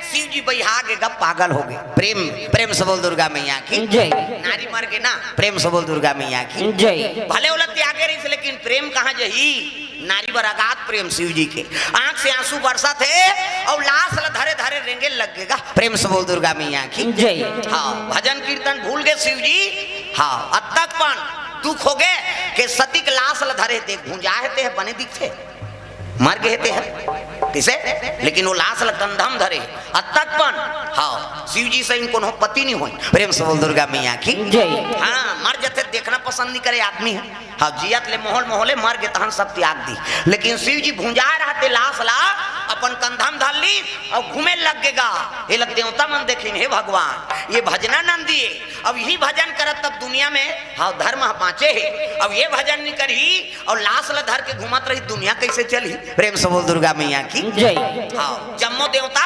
शिव जी बइहा गे गा, पागल हो गे। प्रेम, प्रेम से बोल दुर्गा मैया की जय। नारी मर गे ना, प्रेम से बोल दुर्गा मैया की जय। भले ओला त्यागे रहिस, लेकिन प्रेम कहाँ जही? नारी बर अगाध प्रेम शिव जी के। आंख से आंसू बरसत हे अउ लाश ल धरे धरे रेंगे लग गे गा। प्रेम से बोल दुर्गा मैया की जय। हाँ, भजन कीर्तन भूल गे शिव जी। हाँ, अतक पन दुख हो गे के सती के लाश ल धरे, देख भुंजा हे ते ह बने दिखथे। मर गे हे ते ह, कइसे? लेकिन वो लाश ल कंधा म धरे। अतक पन, हाँ, शिव जी सही कोनो पति नहीं होय। प्रेम से बोल दुर्गा मैया की जय। हाँ, मर जथे देखना पसंद नहीं करे आदमी ह। हाँ, जियत ले मोहल मोहले, मर गे तहन सब त्याग दी। लेकिन शिव जी भुंजाय रहते लाश ला अपन कंधा म धर ली अउ घूमे लग गे गा। ये लग देवता मन देखिन, हे भगवान, ये भजना नंदी हे। अब यही भजन करत तब दुनिया में, हाँ, धर्म ह बाँचे हे। अब ये भजन नहीं करही, अउ लाश ल धर के घूमत रही, दुनिया कइसे चलही? प्रेम से बोल दुर्गा मैया की जय। हाँ, जम्मो देवता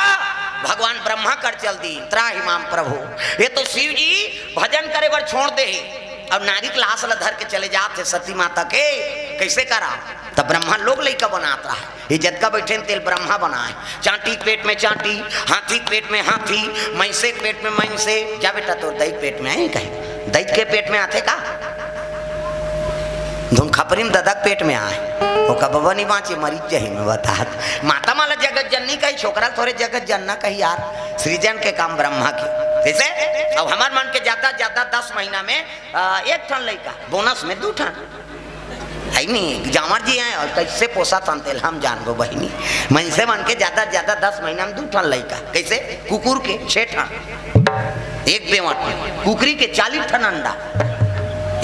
भगवान ब्रह्मा कर चल दी, त्राहि माम प्रभु। ये तो शिव जी भजन करे बर छोड़ दे हे, अउ नारी के लाश ल धर के चले जात हे सती माता के। कइसे करा? त ब्रह्मा लोग लइका बनात रहा। ये जतका बइठे तेला ब्रह्मा बनाए। चांटी के पेट में चांटी, हाथी के पेट में हाथी, मइसे के पेट में मइसे। जा बेटा, तोर दई के पेट में आए कहे। दई के पेट में आथे का? धुन खपरी में ददा के पेट में आए। ओका बबा नहीं बाँचे, मरी जाही, मैं बतात। माता मन ला जगत जननी कही, छोकरा ल थोरे जगत जनना कही यार। सृजन के काम ब्रह्मा के। जइसे अब हमर मन के जादा जादा दस महीना में, आ, एक ठन लइका, बोनस में दू ठन। हइ नी, जांवर जी आए अउ कइसे पोसत हन तेला हम जानबो बहिनी। मइनसे मन के जादा जादा दस महीना में दू ठन लइका। कइसे? कुकुर के छे ठन। एक बेंवट में कुकरी के चालीस ठन अंडा,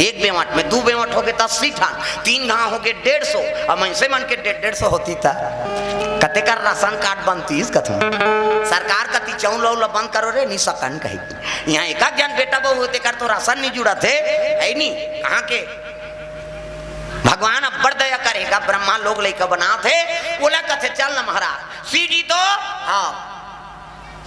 एक बेंवट में दू बेंवट होगे त अस्सी ठन, तीन घांव होगे डेढ़ सौ, अउ मइनसे मन के डेढ़ डेढ़ सौ होतिस त कतेक राशन कार्ड बनतिस कथों। सरकार कति चउल अउ ल बंद करो रे, नी सकन कही। इहाँ एक आध झन बेटा बहू हे तेकर तो राशन नी जुड़त हे, हइ नी? कहाँ के? भगवान अब्बड़ दया करे गा, ब्रह्मा लोग लइका बनात हे, ओला कथे, "चल न महाराज।" शिव जी तो, हाँ,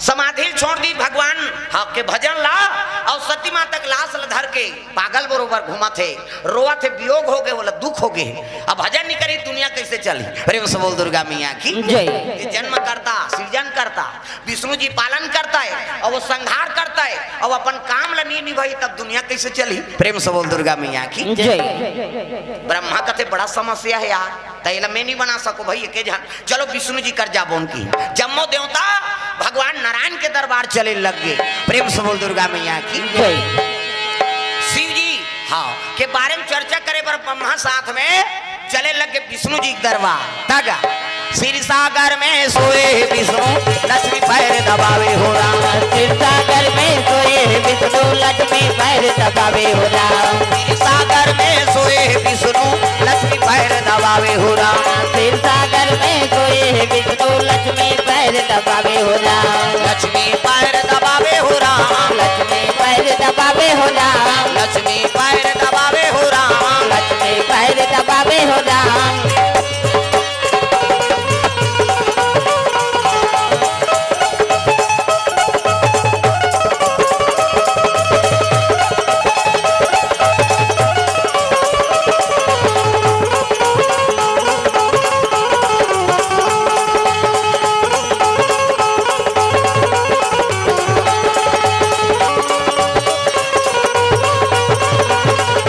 समाधि ल छोड़ दिस भगवान, हाँ, के भजन ला, अउ सती माता के लाश ल धर के पागल बरोबर घूमत हे, रोवत हे, वियोग होगे, ओला दुख होगे। अब भजन नी करी, दुनिया कइसे चलही? प्रेम से बोल दुर्गा मैया की जय। ये जन्म करता, सृजन करता, विष्णु जी पालन करता हे अउ ओ संहार करता हे अउ अपन काम ल नी निभाही, तब दुनिया कइसे चलही? प्रेम से बोल दुर्गा मैया की जय। ब्रह्मा कथे, "बड़ा समस्या हे यार, त एला मैं नी बना सकों भई, एके झन, चलो विष्णु जी कर जाबो।" उनकी जम्मो देवता भगवान नारायण के दरबार चले लग गे। प्रेम से बोल दुर्गा मैया की जय। शिव जी, हाँ, के बारे में चर्चा करे बर ब्रह्मा साथ में चले लग गे विष्णु जी के दरबार। तगा, "क्षीर सागर में सोए विष्णु, लक्ष्मी पैर दबावे हो राम।" क्षीर सागर में सोए विष्णु, लक्ष्मी पैर दबावे हो राम। क्षीर सागर में सोए विष्णु, लक्ष्मी पैर दबावे हो राम। क्षीर सागर में सोए विष्णु, लक्ष्मी पैर दबावे हो राम। लक्ष्मी पैर दबावे हो राम। लक्ष्मी पैर दबावे हो राम। लक्ष्मी पैर दबावे हो राम। लक्ष्मी पैर दबावे हो राम।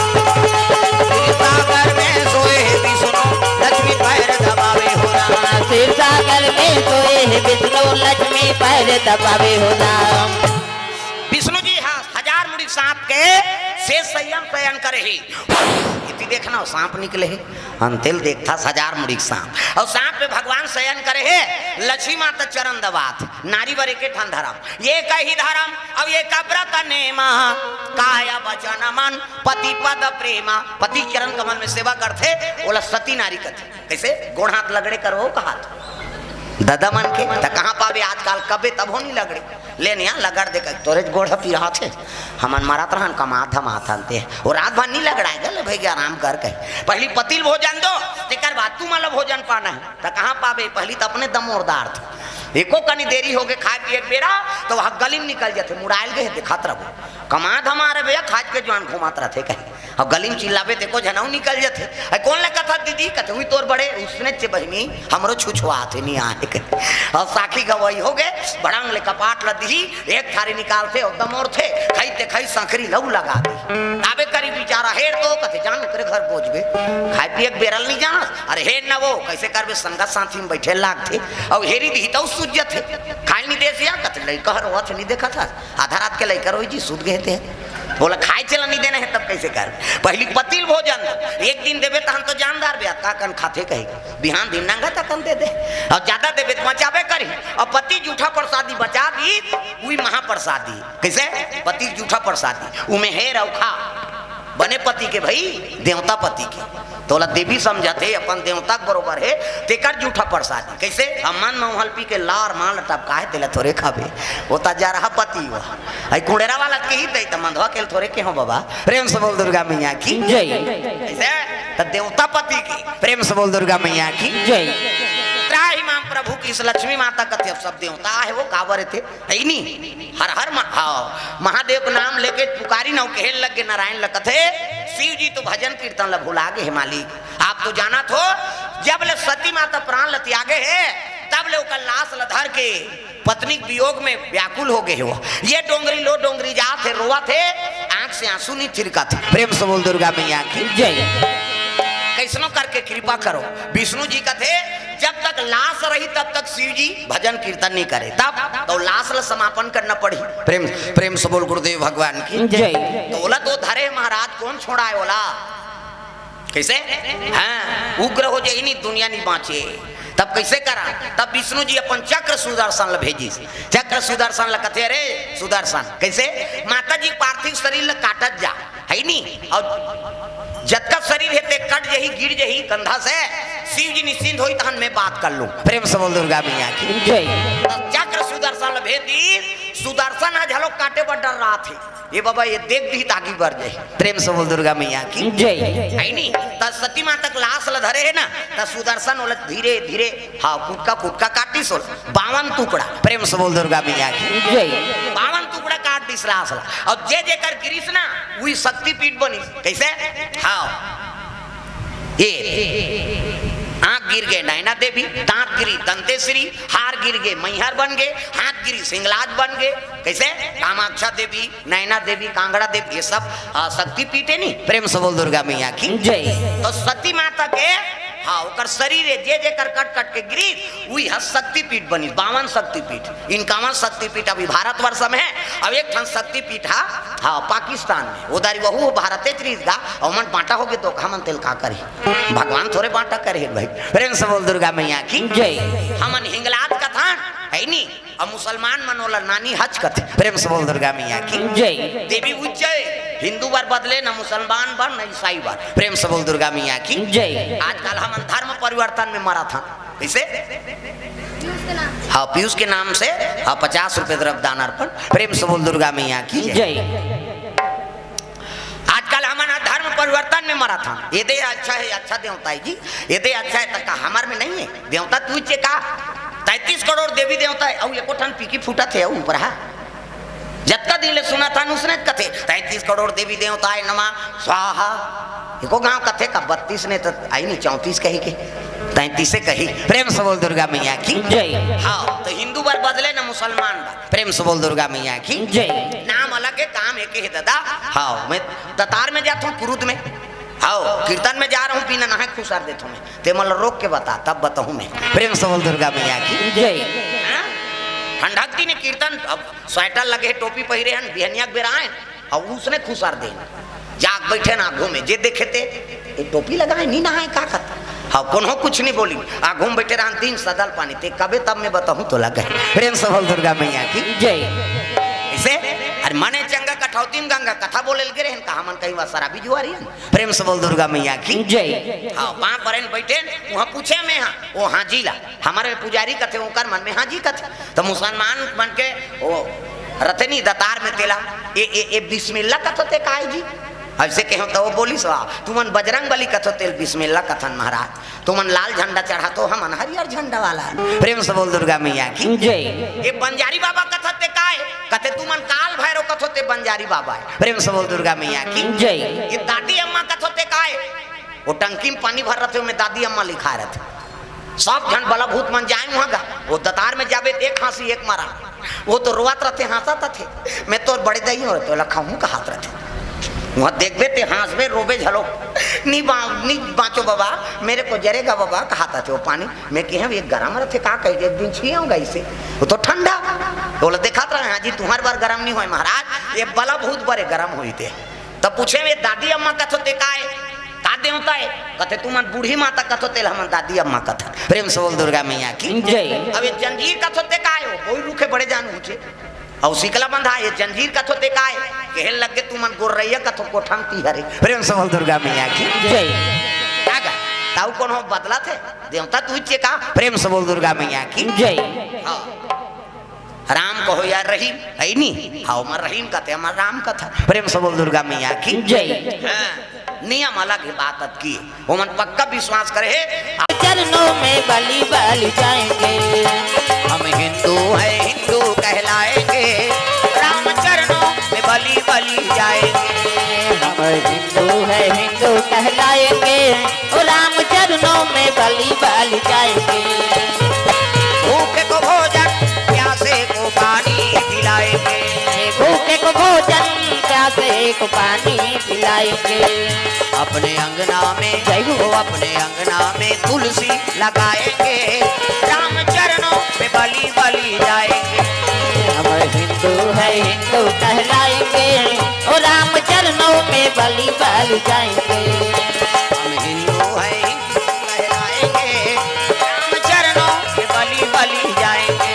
क्षीर सागर में सोए विष्णु, लक्ष्मी पैर दबावे हो राम। क्षीर सागर में सोए विष्णु, लक्ष्मी पैर दबावे हो राम। विष्णु जी ह-, हजार मुड़ी सांप के शेष शय्या म शयन करे हे। इति देखना, सांप निकले हे। अंते ल देखथस हजार मुड़ी के सांप। अउ सांप पे भगवान शयन करे हे, लक्ष्मी माता चरण दबात हे। नारी बर एके ठन धरम, एकही धरम, अउ एका व्रत नेमा, काय वचन मन पति पद प्रेमा। पति के चरण कमल में सेवा करथे, ओला सती नारी कथे। कइसे? गोड़ हाथ लगड़े करवो कहात ददा मन के, त कहाँ पाबे आजकाल, कबे तभो नी लगड़े। ले निया लगड़ दे कहि, "तोरे गोड़ ह पिरात हे, हमन मरत रहन, कमात धमात हन ते, ओ रात भर नी लगड़ाए गा, ले भई आराम कर," कहे। पहिली पति ल भोजन दो, तेकर बाद तुमन ल भोजन पाना हे, त कहाँ पाबे, पहिली त अपने दमोरदार थे। एको कनी देरी होगे खाए पिए के बेरा, त वहाँ गली म निकल जथे, मुड़ायल गे हे, देखत रहो, कमा धमा रे भैया, खाज के जुआन घुमात रथे कहे। अउ गली म चिल्लाबे ते एको झन अउ निकल जथे। "अरे कोन ल कथस दीदी?" कथे, "उही तोर बड़े उसने चे बहिनी, हमरो छुछुआत हे, नी आहे," कथे। अउ साखी गवाही होगे, भड़ंग ले कपाट ल दिही, एक थारी निकालथे अउ दमोरथे, खई ते खई संखरी ल अउ लगा दिही। आबे करी बिचारा हेर तो, कथे, "जान ओकरे घर बोझबे, खाए पिए के बेरा ल नी जानस, अरे हेर न वो, कइसे करबे, संगत साथी म बइठे लागथे, अउ हेरी दिही त अउ सूझ जथे, खाए ल नी देस या," कथे, "लइका ह रोवत हे, नी देखत हस?" आधा रात के लइका रोही जी, सुत गे ते। बोला, "खाए चला नी देना हे, तब कइसे कर?" पहिली पति ल भोजन, एक दिन देबे, तहन तो जानदार बे, का कन खाथे कही, बिहान दिन नंगा तकन दे दे। अउ जादा देबे, त मचाबे करी। अउ पति जूठा प्रसादी बचा दी, उही महाप्रसादी। कइसे? पति जूठा प्रसादी, उमे हेर अउ खा। बने पति के भई, देवता पति के। तोला देवी समझत हे, अपन देवता के बरोबर हे, तेकर जूठा प्रसादी। कइसे? अब मन म उहल पी के लार माल टपका हे, तेला थोरे खाबे। ओ त जरहा पति ओ। अई कुंड़ेरा वाला के ही दई त मंधवा के ल थोरे केहों बाबा। प्रेम से बोल दुर्गा मैया की जय। कइसे? त देवता पति के। प्रेम से बोल दुर्गा मैया की जय। त्राहि माम प्रभु की इस लक्ष्मी माता कथे, अब सब देवता हे वो काबर थे। हइ नी? हर हर म-, हाँ, महादेव के नाम लेके पुकारी न, केहे लग गे नारायण ल कथे, शिव जी तो भजन कीर्तन ल भुला गे हे मालिक। आप तो जानत हो, जब ले सती माता प्राण ल त्यागे हे, तब ले ओकर लाश ल धर के पत्नी के वियोग में व्याकुल हो गे हे। वो ये डोंगरी लो डोंगरी जात हे, रोवत हे, आंख से आंसू नहीं थिरकत हे। प्रेम से बोल दुर्गा मैया की जय। कैसनो करके कृपा करो। विष्णु जी कथे, जब तक लाश रही तब तक शिव जी भजन कीर्तन नहीं करे, तब तो लाश ल समापन करना पड़ी। प्रेम प्रेम से बोल गुरुदेव भगवान की जय। तो ओला तो धरे महाराज, कौन छोड़ाए ओला? कैसे? हाँ, उग्र हो जाए, नहीं दुनिया नहीं बांचे। तब कैसे करा? तब विष्णु जी अपन चक्र सुदर्शन ल भेजिस। चक्र सुदर्शन ल कथे, अरे सुदर्शन, कैसे? माता जी के पार्थिव शरीर ल काटत जा, है नी? और जतका शरीर हे ते कट जही, गिर जही कंधा से, शिव जी निश्चिंत होई, तहन मैं बात कर लूं। प्रेम से बोल दुर्गा मैया की जय। तब चक्र सुदर्शन ल भेज दी। सुदर्शन ह झलो काटे बर डर रहा थे, ये बाबा ये देख दी त आगी बर जाही। प्रेम से बोल दुर्गा मैया की जय। है नी? त सती माता के लाश ल धरे हे ना, त सुदर्शन ओला धीरे धीरे, हाँ, कुटका कुटका काटिस ओला, बावन टुकड़ा। प्रेम से बोल दुर्गा मैया की जय। बावन टुकड़ा काट दिस लाश ला। और जे जेकर गिरिस ना, वही शक्तिपीठ बनिस। कैसे? हाँ, ये आंख गिर गे नैना देवी, दांत गिरी दंतेश्वरी, हार गिर गे मैहर बन गे, हाथ गिरी सिंगलाज बन गे। कैसे? कामाक्षा देवी, नैना देवी, कांगड़ा देवी, ये सब, आ, शक्तिपीठ हे नी। प्रेम से बोल दुर्गा मैया की जय। तो सती माता के, हाँ, ओकर शरीर हे, जे जेकर कट कट के गिरी, वही ह शक्तिपीठ बनी, बावन शक्तिपीठ। इनकावन शक्तिपीठ अभी भारतवर्ष में हे, अब एक ठन शक्तिपीठ हा, हाँ, पाकिस्तान में। वो दारी वहू भारते च रहिस गा, और मन बांटा हो गे तो हमन तेल का करी? भगवान थोरे बांटा करे हे भाई। प्रेम से बोल दुर्गा मैया की जय। हमन हिंगलाज कथन, है नी? अब मुसलमान मन ओला नानी हज कथे। प्रेम से बोल दुर्गा मैया की जय। देवी उच्च हे, हिंदू बर बदले न मुसलमान बर न ईसाई बर। प्रेम से बोल दुर्गा मैया की जय। आजकल हमन धर्म परिवर्तन में मरत हन। कैसे? हाँ, पीयूष के नाम से, हाँ, पचास रुपए द्रव्य दान अर्पण। प्रेम से बोल दुर्गा मैया की जय। आजकल हमन ह धर्म परिवर्तन में मरत हन। ये दे अच्छा हे, अच्छा देवता हे जी, ये दे अच्छा हे, त का हमर में नहीं हे? देवता तू चे का? तैंतीस करोड़ देवी देवता हे, अउ एको ठन पीकी फूटत हे, अउ ऊपर हा। जतका दिन ले सुनत हन, उसने कथे, "तैंतीस करोड़ देवी देवताय नमः स्वाहा।" एको गांव कथे का बत्तीस ने त आई नहीं, चौंतीस कही के, तैंतीसे कही। प्रेम से बोल दुर्गा मैया की जय। हाँ, तो हिंदू बर बदले न मुसलमान बर। प्रेम से बोल दुर्गा मैया की जय। नाम अलग हे, काम एक हे दादा। हाँ, मैं दतार में जाता हूँ, कुरुद में। हाँ, कीर्तन में जा रहा हूँ, बिना नहाए खुसार देता हूँ मैं। ते मन ल रोक के बता, तब बताहूं मैं। प्रेम से बोल दुर्गा मैया की जय। हाँ? ठंडक दिन कीर्तन, अब स्वेटर लगे, टोपी पहिरे हन, बिहनिया के बेरा आए, अउ उसने खुसार दे। जाग बैठे ना आघू में, जे देखे ते, "ये टोपी लगाए, नी नहाए, का करता?" हाँ, कोनो कुछ नहीं बोली, आघू में बैठे रहन, दिन सदल पानी, ते कबे तब मैं बताहूं तो लगे। प्रेम से बोल दुर्गा मैया की जय। ऐसे, अरे मने चंगा कठौती में गंगा कथा बोले लगे रहन, कहा मन कहीं वह शराबी जुआरी हन। प्रेम से बोल दुर्गा मैया की जय। हाँ, पांव परेन बैठेन, वहां पूछे में हाँ, वो हाँ जी ला। हमारे पुजारी कथे, ओकर मन में हाँ जी कथे। तो मुसलमान मन के वो रतनी दतार में तेला, ए, ए, ए बिस्मिल्ला कथो ते काय जी? ऐसे कहो तो वो बोलिस, "वाह, तुमन बजरंग बली कथो तेल बिस्मिल्ला कथन महाराज, तुमन लाल झंडा चढ़ाथो, हमन हरियर झंडा वाला।" प्रेम से बोल दुर्गा मैया की जय। ये बंजारी बाबा कथो ते काय? कथे, "तुमन काल भैरव कथो ते बंजारी बाबा हे।" प्रेम से बोल दुर्गा मैया की जय। ये दादी अम्मा कथो ते काय? वो टंकी में पानी भर रहे थे, मैं दादी अम्मा लिखा रहे थे। सब झन बला भूत मन जाए वहां गा, वो दतार में जाबे त एक हांसी एक मरा। वो तो रोवत रथे, हांसत रथे। मैं तोर बड़े दाई हो रहे, तो लखा हूं कहात रथे। वहां देखबे ते हांसबे, रोबे झलो। "नी बा-, नी बांचो बाबा, मेरे को जरेगा बाबा," कहात रथे वो पानी। मैं कहे, "ये गरम रथे, का कही दे, एक दिन छिए होगा इसे, वो तो ठंडा।" बोला, "देखात रहे हाँ जी, तुम्हार बर गरम नहीं होए महाराज, ये बला भूत बरे गरम होई थे।" तब पूछे, "वे दादी अम्मा कथो ते काय? का देवता हे?" कथे, "तुमन बूढ़ी माता कथो तेल हमन दादी अम्मा कथन।" प्रेम से बोल दुर्गा मैया की जय। अब ये जंजीर कथो ते काय हो? कोई रूखे बड़े जान ऊंचे। और सिकला बंधा, ये जंजीर कथो ते काय? कहे लगे, "तुमन गोर्रैया कथो कोठन ती हरे।" प्रेम से बोल दुर्गा मैया की जय। का गा? ताऊ कौन हो बदला थे? देवता तू चे का? प्रेम से बोल दुर्गा मैया की जय। हाँ। राम कहो या रहीम, है नी? हाँ, हमर रहीम कथे, हमर राम कथा। प्रेम से बोल दुर्गा मैया की जय। हाँ, नियम अलग हे, बात अतकी। वो मन पक्का विश्वास करे हे। चरणों में बलि बलि जाएंगे। हम हिंदू हैं, हिंदू कहलाएंगे। राम चरणों में बलि बलि जाएंगे। हम हिंदू है, हिंदू कहलाएंगे, ओ राम चरणों में बलि बलि जाएंगे। भूखे को भोजन, प्यासे को पानी पिलाएंगे। भूखे को भोजन, प्यासे को पानी पिलाएंगे। अपने अंगना में, जय हो। अपने अंगना में तुलसी लगाएंगे, राम चरणों में बलि बलि जाएंगे। हम हिंदू है, हिंदू कहलाएंगे, ओ राम चरणों में बलि बलि जाएंगे। हम हिंदू है, हिंदू कहलाएंगे, राम चरणों में बलि बलि जाएंगे।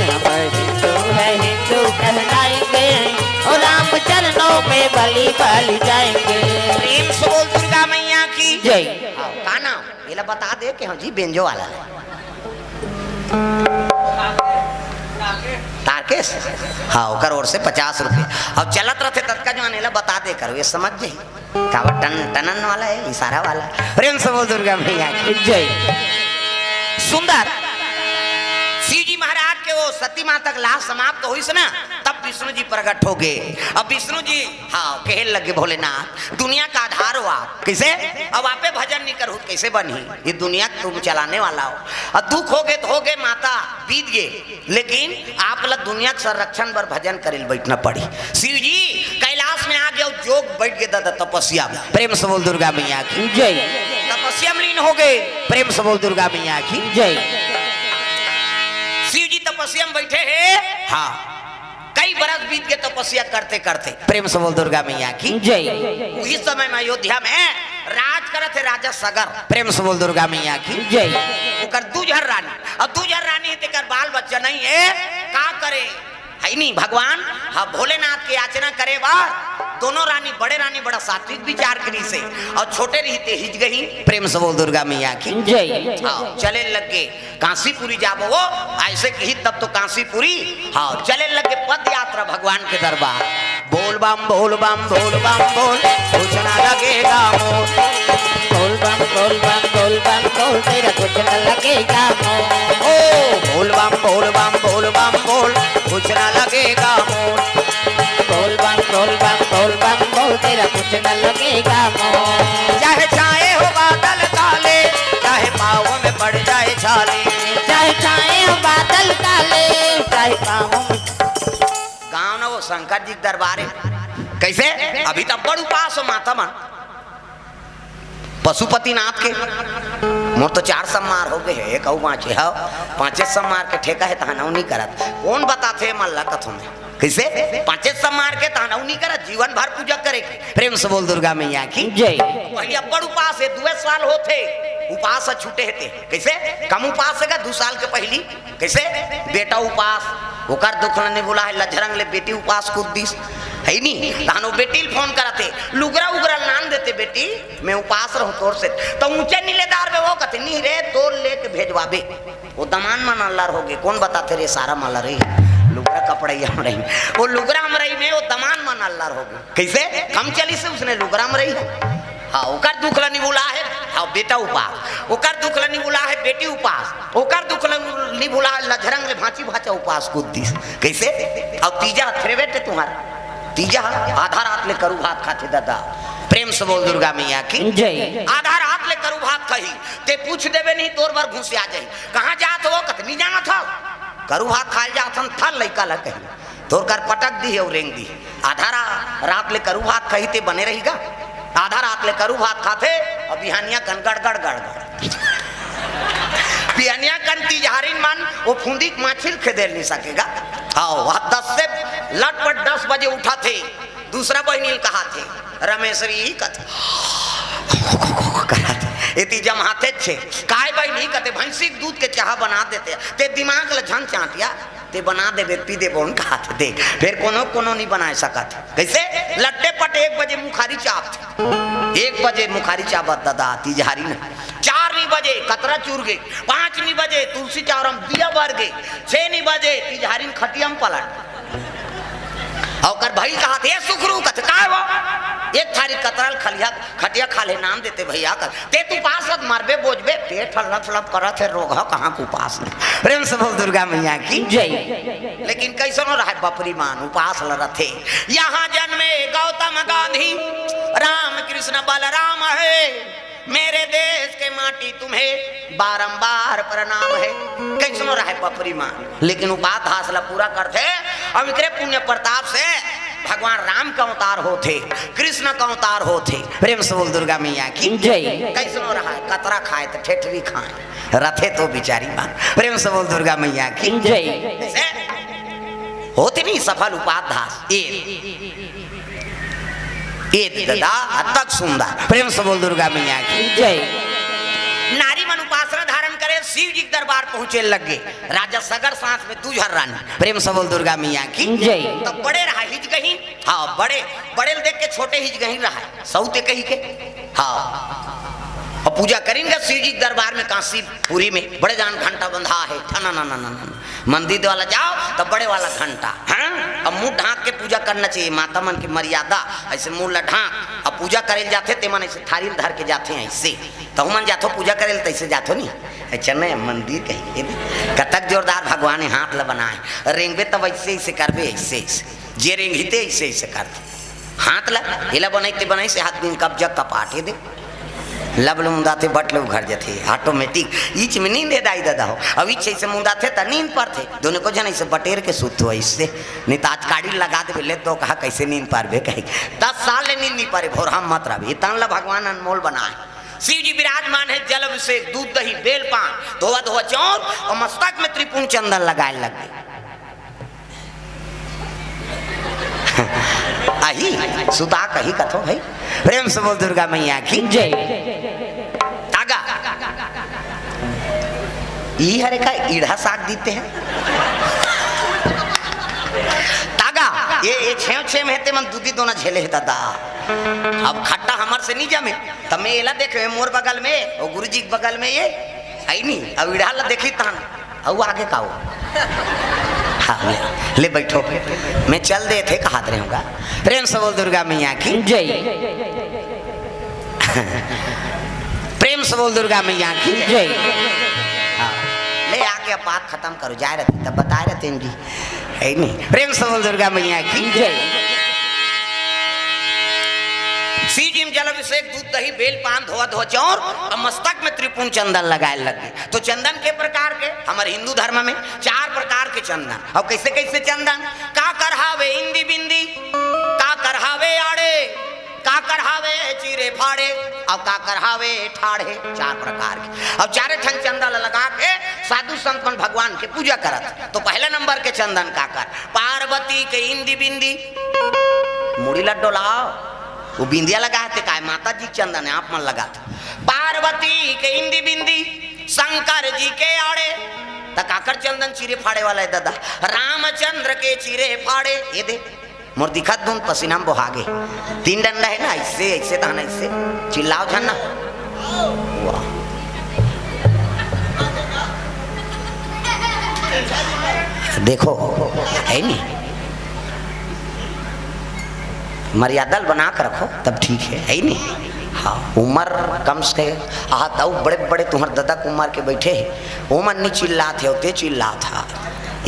हम हिंदू है, हिंदू कहलाएंगे, ओ राम चरणों में बलि बलि जाएंगे। प्रेम से बोल दुर्गा मैया की जय। हाँ, का नाम? एला बता दे के, हाँ जी, बेंजो वाला है। तारकेश? हाँ, ओकर ओर से पचास रुपये। अब चलत रहते ततका जवान, एला बता दे करो, ये समझ जाही। काबर टन, टनन वाला है, इशारा वाला। प्रेम से बोल दुर्गा मैया की जय। सुंदर। शिव जी महाराज के वो सती माता के लाश समाप्त होइस ना, तब विष्णु जी प्रकट हो गए। अब विष्णु जी, हाँ, कहे लगे, भोलेनाथ, दुनिया का आधार हो आप, कैसे? अब आपे भजन नहीं करहु त कैसे बनही? ये दुनिया के तुम चलाने वाला हो। अब दुख हो गए तो हो गए, माता, बीत गए, लेकिन आप ला दुनिया के संरक्षण बर भजन करे ल बैठना पड़ी। शिव जी कैलाश में आ गए, जोग बैठ गए दादा तपस्या में। प्रेम से बोल दुर्गा मैया की जय। तपस्या में लीन हो गए। प्रेम से बोल दुर्गा मैया की जय। शिव जी तपस्या में बैठे हैं। हाँ, कई बरस बीत गए तपस्या करते करते। प्रेम से बोल दुर्गा मैया की जय। उही समय में अयोध्या में राज करत हे राजा सगर। प्रेम से बोल दुर्गा मैया की जय। ओकर दू झन रानी, अब दू झन रानी हे, तेकर बाल बच्चा नहीं है, का करे? है नहीं भगवान। हाँ, भोलेनाथ के याचना करे बार दोनों रानी, बड़े रानी बड़ा सात्विक विचार करिस हे, और छोटे रहिते हिज गही। प्रेम से बोल दुर्गा मैया की जय। हाँ, चले लग गए। कांसीपुरी जाबो वो, ऐसे कही तब तो कांसीपुरी। हाँ, चले लगे पद यात्रा भगवान के दरबार। बोल बम बोल बम बोल बम बोल, कुछ ना लगेगा मोल। बोल बम बोल बम बोल बम बोल, तेरा कुछ ना लगेगा मोल। ओ बोल बम बोल बम बोल बम बोल, कुछ ना लगेगा मोल। बोल बम बोल बम बोल बम बोल, तेरा कुछ ना लगेगा मोल। चाहे छाए हो बादल काले, चाहे पाँव में पड़ जाए छाले। चाहे छाए हो बादल काले, चाहे पाँव में। गाँव न वो शंकर जी के दरबार हे। कैसे? अभी तो बड़ उपास हो माता मन। पशुपतिनाथ के। मोर तो चार सम्मार हो गए हे, एक अउ बाँचे हे, पाँचे सम्मार के ठेका हे, तहन अउ नहीं करत। कौन बताथे मन ला कथों में? कैसे? पाँचे सम्मार के तहन अउ नहीं करत, जीवन भर पूजा करे के। प्रेम से बोल दुर्गा मैया की जय। पहली अब्बड़ उपास हे, दुए साल होथे, उपास ह छूटे हे ते। कैसे? कम उपास हे का दू साल के पहली? कैसे? बेटा उपास, ओकर दुख ल नहीं भुलाय, लझरंग ले बेटी उपास कूद दिस, है नी? तहन वो बेटी ल फोन करत हे, लुगरा उगरा लान देते बेटी, मैं उपास रहूं तोर से। तो ऊंचे नीलेदार में वो कहते, नहीं रे, तोर लेके भेजवाबे। वो दमान मन अल्लर हो गए, कौन बताथे रे सारा माला रे, लुगरा कपड़ा ही हम रही, वो लुगरा हम रही में वो दमान मन अल्लर हो गए। कैसे? कम चलिस हे उसने लुगरा में रही है। हाँ, ओकर दुख ल नहीं भुलाय हे, हाँ, बेटा उपास, ओकर दुख ल नहीं भुलाय हे, बेटी उपास, ओकर दुख ल नहीं भुलाय हे, लझरंग ले भांची भांचा उपास कूद दिस। कैसे? अब तीजा थ्रेवेट तुम्हारा, तीजा आधा रात ले करू भात खाथे दादा। प्रेम से बोल दुर्गा मैया की जय। आधा रात ले करू भात खाही, ते पूछ देबे नहीं, तोर बर घुसिया जाही। कहाँ जात हो? कत नहीं जानत हो, करू भात खाए जात हन, थल लइका ल कही। तोर कर पटक दिही अउ रेंग दिही। आधा रा-, रात ले करू भात खाही ते बने रही गा। आधा रात ले करू भात खाथे अउ बिहानिया कन गड़गड़ गड़गड़। बिहानिया कन तिजहारिन मन वो फुंदी के माछी ल खेदेल नहीं सके गा। हाँ, वह दस से लटपट दस बजे उठाथे, दूसरा बहिनी ल कहाथे, रमेश्वरी ही कथे। कहाथे, एती जमाथे छे। काय बहिनी कथे, भैंसी के दूध के चाहा बना देते, ते दिमाग ल झन चाटिया। ते बना देबे, पी देबो, उनका हाथ दे। फिर कोनो, कोनो नहीं बना सकत। कैसे? लट्टे पट एक बजे मुखारी चाप थे। एक बजे मुखारी चापत दादा, तिजहारी न। चार नहीं बजे कतरा चूर गए, पाँच नहीं बजे तुलसी चावरम दिया बर गए, छह नहीं बजे तिजहारी न खटिया में पलट। अउ ओकर भाई कहा थे, "ए सुखरू," कथे, "काय वो?" "एक थारी कतरल खलिया खटिया खा ले नाम देते भैया कर। ते तू पास हत मरबे बोझबे, पेट ह लप लप करत हे, रोग ह कहाँ के उपास नहीं।" प्रेम से बोल दुर्गा मैया की जय। लेकिन कैसनो रहे बपरी मान उपास ल रथे। यहाँ जन्मे गौतम गांधी, राम कृष्ण बलराम है, मेरे देश के माटी तुम्हें बारंबार प्रणाम है। कइसनो रहय बपरी मान, लेकिन उपात धास ला पूरा करथे। अउ एकरे पुण्य प्रताप से भगवान राम का अवतार होथे, कृष्ण का अवतार होथे। प्रेम से बोल दुर्गा मैया की जय। कइसनो रहय, कतरा खाय त ठेठरी खाय, रथे तो बिचारी मान। प्रेम से बोल दुर्गा मैया की जय। से होथे नहीं सफल उपात धास। ए ए ददा, अतक सुंदर। प्रेम से बोल दुर्गा मैया की जय। नारी मन उपासना धारण करे, शिव जी के दरबार पहुंचे लग गे। राजा सगर साथ में दू झन रानी। प्रेम से बोल दुर्गा मैया की जय। तब बड़े रहा हिजगहीन। हाँ, बड़े, बड़े ल देख के छोटे हिजगहीन रहा, सौते कही के। हाँ, अउ पूजा करिन गा शिव जी के दरबार में, काशीपुरी में बड़े जान घंटा बंधा है, ठना ना ना ना ना। मंदिर वाला जाओ तो बड़े वाला घंटा, हाँ? अब मुंह ढांक के पूजा करना चाहिए, माता मन की मर्यादा। ऐसे मुंह ला ढांक, अब पूजा करे ल जाथे ते मन ऐसे थारी ल धर के जाथे ऐसे, तो मन जाथो पूजा करे ल, तैसे जाथो नहीं। अच्छा नहीं, मंदिर कहीं के भी कतक जोरदार भगवान ने हाथ ला बनाए, रेंगबे तब ऐसे ऐसे करबे, ऐसे ऐसे, जे रेंगही ते ऐसे ऐसे करथे। हाथ ला, एला बनाई ते बनाई से हाथ बिन कब्जा कपाटे दे। लब ले मुंदाथे, बट ले उघर जथे, automatic। इच में नींद हे दाई ददा हो। अब इच ऐसे मुंदाथे त नींद परथे। दोनों को जन ऐसे बटेर के सुत हो ऐसे। नहीं त आज काड़ी लगा देबे, ले तो कहा कैसे नींद पारबे कही। दस साल ले नींद नहीं पारे, भोर हम मत रहबे। ये तन ला भगवान अनमोल बनाए। शिव जी विराजमान है, जल अभिषेक, दूध दही, बेल पान, धोवा धोवा चाउर अउ मस्तक में त्रिपुंड चंदन लगाए लग गे। अही सुता कही कथो भाई। प्रेम से बोल दुर्गा मैया की जय। तागा, ई हरे का ईढ़ा साग दीते हैं। तागा, ये, ये छेव छेव हेते मन दूधी दोना झेले हे दादा। अब खट्टा हमर से नहीं जमे, त मैं एला देख, मोर बगल में, वो गुरुजी के बगल में ये, आई नहीं, अब ईढ़ा ला देखी तहन। अउ आगे का हो? हाँ, ले, ले बैठो। मैं चल देथे, कहात रहूंगा। प्रेम से बोल दुर्गा मैया की जय। प्रेम से बोल दुर्गा मैया की जय। हाँ, ले आके अब बात खत्म करो, जाए रहती तब बताए रहते हैं जी, है नहीं? प्रेम से बोल दुर्गा मैया की जय। शिव जी में जल अभिषेक, दूध दही, बेल पान, धोवा धोवा चाउर अउ मस्तक में त्रिपुंड चंदन लगाए लग गे। तो चंदन के प्रकार के, हमर हिंदू धर्म में चार प्रकार के चंदन। अउ कैसे कैसे चंदन? काकर हावे इंदी बिंदी, काकर हावे आड़े, काकर हावे चीरे फाड़े, अउ काकर हावे ठाढ़े। चार प्रकार के। अउ चारे ठन चंदन लगा के साधु संत मन भगवान के पूजा करत। तो पहला नंबर के चंदन काकर? पार्वती के इंदी बिंदी, मुड़ी ला डोलाओ, वो बिंदिया लगा हे ते काय, माता जी के चंदन है, आप मन लगा थे। पार्वती के इंदी बिंदी, शंकर जी के आड़े, त काकर चंदन चीरे फाड़े वाला है दादा? रामचंद्र के चीरे फाड़े। ये दे, मोर दिखत धुन पसीना में बोहागे। तीन डंडा है ना, ऐसे, ऐसे तहन ऐसे चिल्लाओ झन ना। वाह। देखो, है नहीं? मर्यादा ल बना के रखो, तब ठीक है, है नहीं? हाँ, उम्र कम से कम, आहा, तऊ बड़े बड़े तुम्हार ददा के उम्र के बैठे हैं, वो मन नहीं चिल्लात है, ते चिल्लात है।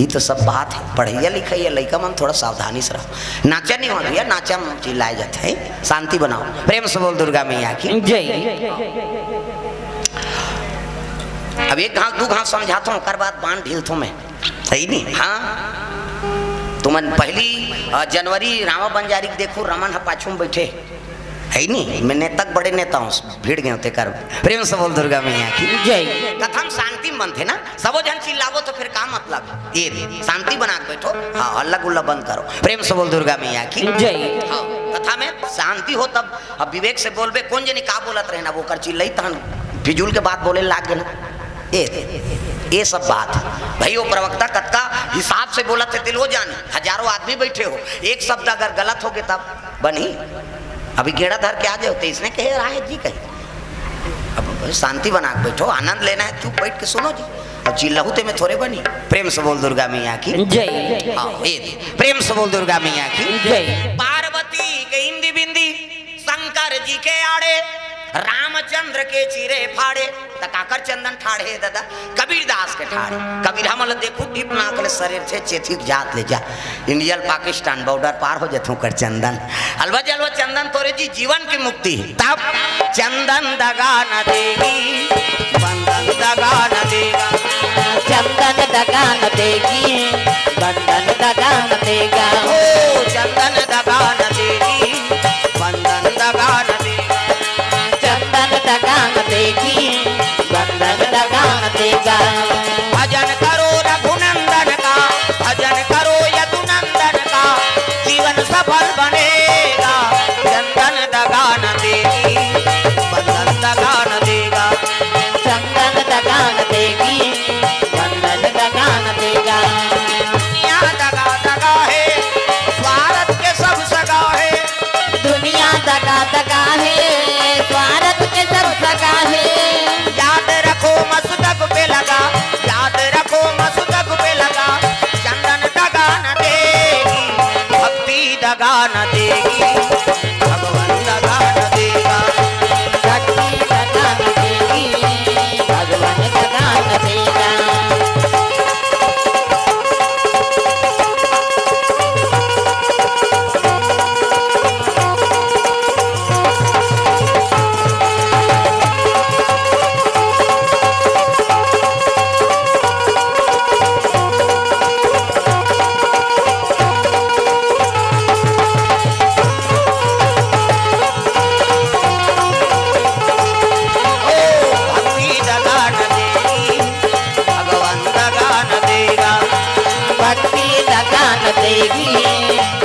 ये तो सब बात है, पढ़ैया लिखैया लइका मन थोड़ा सावधानी से रहो। नाचा नहीं हो भैया, नाचा में चिल्लाए जाते हैं, शांति बनाओ। प्रेम से बोल दुर्गा मैया की जय। अब एक घाव दू घाव समझाता हूँ, ओकर बाद बांध ढीलता हूँ मैं। सही नहीं? हाँ, तुमन पहली, अ, जनवरी रामा बंजारी के देखो, रमन ह पाछू में बैठे, है नहीं? मैं नेता के बड़े नेता हूँ, भिड़ गए होते कर। प्रेम से बोल दुर्गा मैया की जय। कथा में शांति में बनते ना, सबो झन चिल्लाबो तो फिर का मतलब? ये रे, शांति बना के बैठो। हाँ, हल्ला गुल्ला बंद करो। प्रेम से बोल दुर्गा मैया की जय। हाँ, कथा में शांति हो तब। अब विवेक से बोलबे, कोन जनी का बोलत रहे ना, वो कर चिल्लाई तहन फिजूल के बात बोले लाग गे ना। ए, ये सब बात भाई, वो प्रवक्ता कतका हिसाब से बोलत हे, तेल वो जाने। हजारों आदमी बैठे हो, एक शब्द अगर गलत हो गए तब बनी। अभी गेड़ा धर के आ जाओ तो इसने कहे रहा है जी कहीं। अब शांति बना के बैठो, आनंद लेना है, चुप बैठ के सुनो जी। अब चिल्लाहू ते में थोड़े बनी। प्रेम से बोल दुर्गा मैया की जय। हाँ, ये दे। प्रेम से बोल दुर्गा मैया की जय। पार्वती के इंदी बिंदी, शंकर जी के आड़े, रामचंद्र के चीरे फाड़े, त काकर चंदन ठाढ़े दादा? कबीरदास ठाड़। कबीर हमन ल देखू, टिप नाक ले सरेरथे, चेतिक जात ले जा। इंडिया ल पाकिस्तान बॉर्डर पार हो जथे ओकर चंदन। अलवा जलवा चंदन तोरे जी जीवन के मुक्ति हे। तब चंदन दगा न देगी, बंधन दगा न देगा। चंदन दगा न देगी, बंधन दगा न देगा। ओ चंदन दगा न देगी, बंधन दगा न देगा। चंदन दगा न देगी, बंधन दगा न देगा। भजन करो रघुनंदन का, भजन करो यदुनंदन का, जीवन सफल बनेगा। चंदन दगा न देगी, बंधन दगा न देगा। चंदन दगा न देगी, बंधन दगा न देगा। दुनिया दगा दगा है, स्वार्थ के सब सगा है। दुनिया दगा दगा है, स्वार्थ के सब सगा है। याद रखो मस्तक पे लगा, याद रखो मस्तक पे लगा। चंदन दगा न देगी, भक्ति दगा न देगी, भगवान दगा न देगा। भक्ति दगा न देगी, भगवान दगा न देगा। ओ भक्ति दगा न देगी, भगवान दगा न देगा। भक्ति दगा न देगी,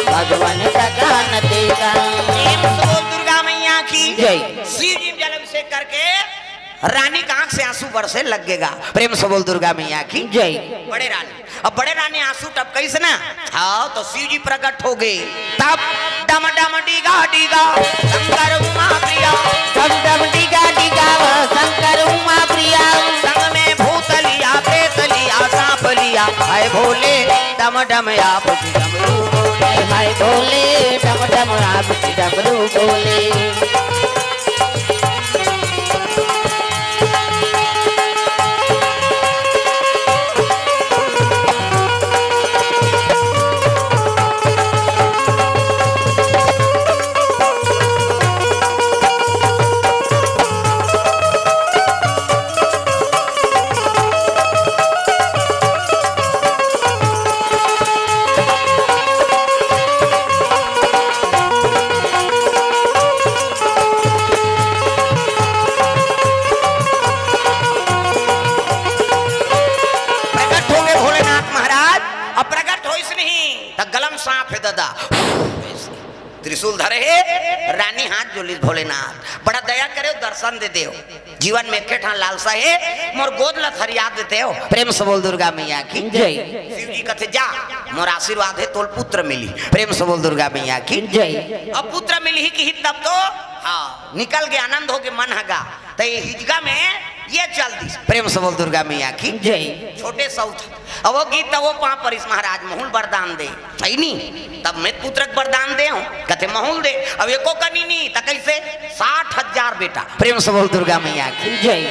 भगवान दगा न देगा। प्रेम से बोल दुर्गा मैया की जय। शिव जी जल अभिषेक करके रानी का आंख से आंसू बरसे लगेगा। प्रेम से बोल दुर्गा मैया की जय। बड़े रानी, अब बड़े रानी आंसू टपकइस ना, हाँ, तो शिव जी प्रकट हो गए। तब डम डम डीगा डीगा शंकर उमा प्रिया। डम डम डीगा डीगा शंकर उमा प्रिया। संग में भूत लिया, प्रेत लिया, सांप लिया, हाय भोले डम डम आप डमरू बोले। हाय भोले डम डम आप डमरू बोले। प्रकट होगे भोलेनाथ महाराज, अब प्रकट होइस नहीं त गलम सांप हे ददा, त्रिशूल धरे हे, रानी हाथ जोलिस, भोलेनाथ बड़ा दया करे, दर्शन दे देव, जीवन में एके ठन लालसा हे, मोर गोद ला थरिया देते हो। प्रेम से बोल दुर्गा मैया की जय। शिव जी कथे जा, मोर आशीर्वाद हे, तोल पुत्र मिली। प्रेम से बोल दुर्गा मैया की जय। अब पुत्र मिली किही तब तो, हाँ, निकल गे, आनंद होगे मन हगा। त ये हिजगा में ये चल दिस। प्रेम से बोल दुर्गा मैया की जय। छोटे सौत, अब वो गीत, तब वो पाँव परिस महाराज, महूँ ल वरदान दे, अइ नी, तब मैं पुत्र के वरदान दे हूँ, कथे महूँ ल दे। अब एको कनी नी, त कइसे? साठ हजार बेटा। प्रेम से बोल दुर्गा मैया की जय।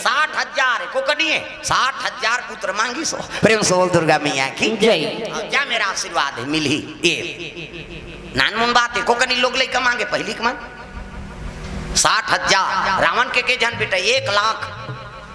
साठ हजार, एको कनी हे, साठ हजार पुत्र मांगिस हो। प्रेम से बोल दुर्गा मैया की जय। अब जा, मेरा आशीर्वाद हे, मिलही ये। नानमुन बात हे, एको कनी लोग लइका मांगे, पहिली के मन साठ हजार, रावण के के झन बेटा, एक लाख।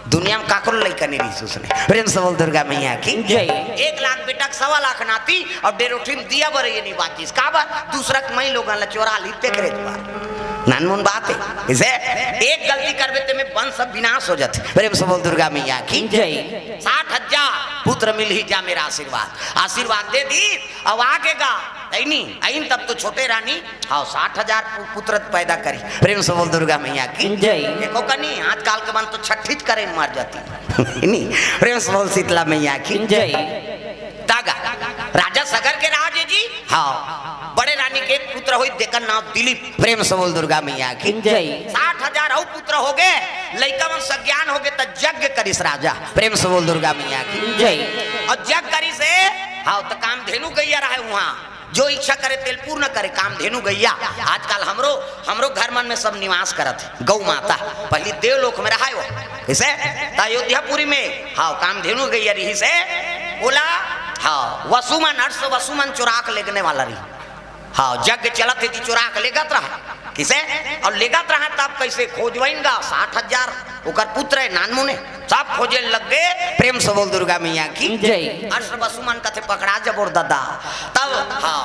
दुनिया में काकरो लइका नहीं रहिस उसने। प्रेम से बोल दुर्गा मैया की जय। एक लाख बेटा के सवा लाख नाती, अउ डेरोठी में दिया बरे ये नहीं बाचिस। काबर? दूसरा के मई लोगन ला चोरा ली, तेकरे द्वार। नानमुन बात हे। इसे एक गलती करबे ते में वंश सब विनाश हो जाथे। प्रेम से बोल दुर्गा मैया की जय। साठ हजार पुत्र मिलही जा, मेरा आशीर्वाद, आशीर्वाद दे दी। अब आगे गा, अइ नी, अइन तब तो छोटे रानी, हाँ, साठ हजार पु-, पुत्र पैदा करी। प्रेम से बोल दुर्गा मैया की जय। एको कनी, आजकल के मन तो छठीच करे मर जाती। नी, प्रेम से बोल शीतला मैया की जय। तागा, राजा सगर के राज जी, हाँ, बड़े रानी के एक पुत्र होई, देकर नाम दिलीप। प्रेम से बोल दुर्गा मैया की जय। साठ हजार अउ पुत्र होगे, लइका मन सज्ञान होगे, त यज्ञ करिस राजा। प्रेम से बोल दुर्गा मैया की जय। अउ यज्ञ करिस हे, हाँ, त कामधेनु गइया रहे उहाँ, जो इच्छा करे तेल पूर्ण करे, कामधेनु गैया। आजकल हमरो, हमरो घर मन में सब निवास करत हे गौ माता। पहली देवलोक में रहाय वो, कइसे? त अयोध्यापुरी में, हाँ, कामधेनु गैया रहिस हे। ओला, हाँ, वसुमन, अष्ट वसुमन चुराक लेगने वाला रही। हाँ, यज्ञ चलत हे जी, चुराक लेगत रहा। कइसे? अउ लेगत रहा तब कइसे? खोजवइन गा साठ हजार, ओकर पुत्र हे नानमुने, सब खोजे लग गे। प्रेम से बोल दुर्गा मैया की जय। अष्ट वसुमन कथे पकड़ा जबो रे ददा। तब, हाँ,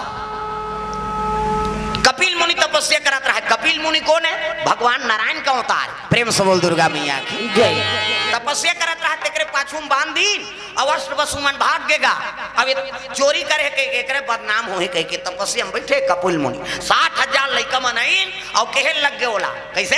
कपिल मुनि तपस्या करत रहा। कपिल मुनि कोन हे? भगवान नारायण का अवतार। प्रेम से बोल दुर्गा मैया की जय। तपस्या करत रहा, तेकरे पाछू में बांध दीन, अउ अष्ट वसुमन भाग गे गा। अब ये चोरी करे के, एकरे बदनाम होही कहिके तपस्या में बइठे कपिल मुनि। साठ हजार लइका मन आइन अउ कहे लग गे ओला, कइसे?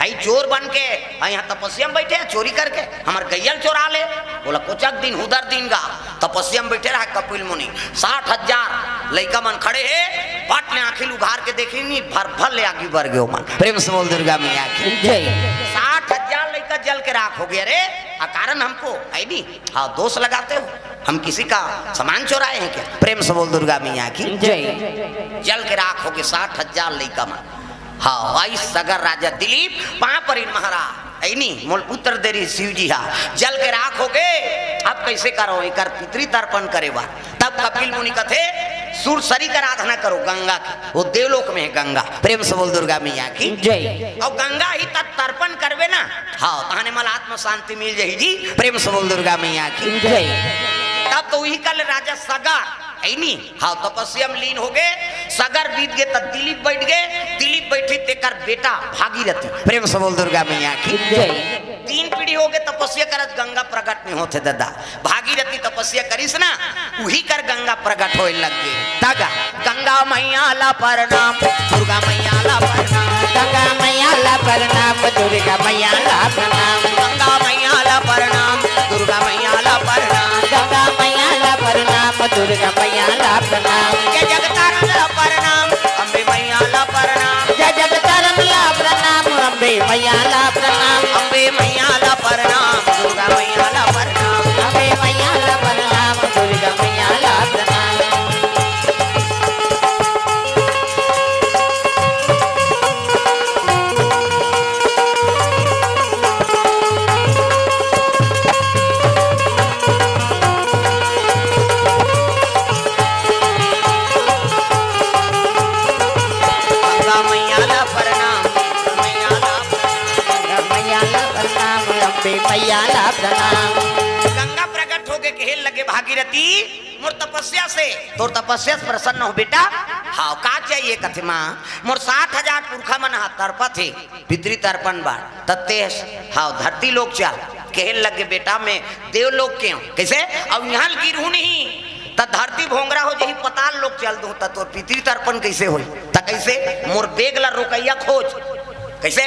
हई चोर बन के, हई इहाँ तपस्या में बइठे, चोरी करके हमर गैया ल चोरा ले। ओला कोचक दीन, हुदर दीन गा। तपस्या में बइठे रहा कपिल मुनि, साठ हजार लइका मन खड़े हे, फट ले आँखी ल उघार के देखिन, भर भर ले आगी बर गे ओमन। प्रेम से बोल दुर्गा मैया की जय। साठ हजार लइका जल के राख हो गे रे। अकारण हमको, है नी? हाँ, दोष लगाते हो, हम किसी का सामान चुराए हैं क्या? प्रेम से बोल दुर्गा मैया की जय। जल के राख हो गे साठ हजार लइका मन। हाँ, अइस सगर राजा दिलीप पाँव परिन महाराज, है नी, मोल पुत्र दे रही शिव जी हा, जल के राख हो गे, अब कइसे करो एकर पितृ तर्पण करे बर? तब कपिल मुनि कथे, सूर्य सरी का आराधना करो गंगा के, वो देवलोक में हे गंगा। प्रेम से बोल दुर्गा मैया की जय। अउ गंगा ही तक तर्पण करबे ना, हाँ, तहने मल आत्म शांति मिल जाही जी। प्रेम से बोल दुर्गा मैया की जय। तब तो उही कल राजा सगर, है नी, हाँ, तपस्या में लीन हो गे, सगर बीत गे, त दिलीप बइठ गे, दिलीप बइठे तेकर बेटा भागीरथी। प्रेम से बोल दुर्गा मैया की जय। तीन पीढ़ी हो गे तपस्या करत, गंगा प्रकट नहीं होत हे ददा। भागीरथी तपस्या करिस ना, उही कर गंगा प्रकट होए लग गे। तगा, गंगा मैया ला प्रणाम, दुर्गा मैया ला प्रणाम। गंगा मैया ला प्रणाम, दुर्गा मैया ला प्रणाम। गंगा मैया ला प्रणाम, दुर्गा मैया ला प्रणाम। गंगा मैया ला प्रणाम, दुर्गा मैया ला प्रणाम। जय जगतारण ला प्रणाम, अम्बे मैया ला प्रणाम। जय जगतारण ला प्रणाम, अम्बे मैया ला प्रणाम। अम्बे मैया ला प्रणाम, दुर्गा मैया ला प्रणाम। अम्बे मैया ला प्रणाम, दुर्गा मैया ला प्रणाम। गंगा मैया ला प्रणाम, मैया ला प्रणाम। गंगा मैया ला प्रणाम, अम्बे मैया ला प्रणाम। गंगा प्रकट होके कहे लगे भागीरथी, मोर तपस्या से, तोर तपस्या से प्रसन्न हो बेटा। हाँ, का चाहिए? कथे माँ, मोर साठ हजार पुरखा मन हा तड़पत हे, पितृ तर्पण बर, त तें, हाँ, धरती लोक चल। कहे लगे बेटा, मैं देवलोक के हूँ, कइसे? अब इहाँ ल गिरहूँ नहीं, त धरती भोंगरा हो जाही, पताल लोक चल दूँ, त तोर पितृ तर्पण कइसे होही? त कइसे? मोर बेग ला रोकइया खोज। कइसे?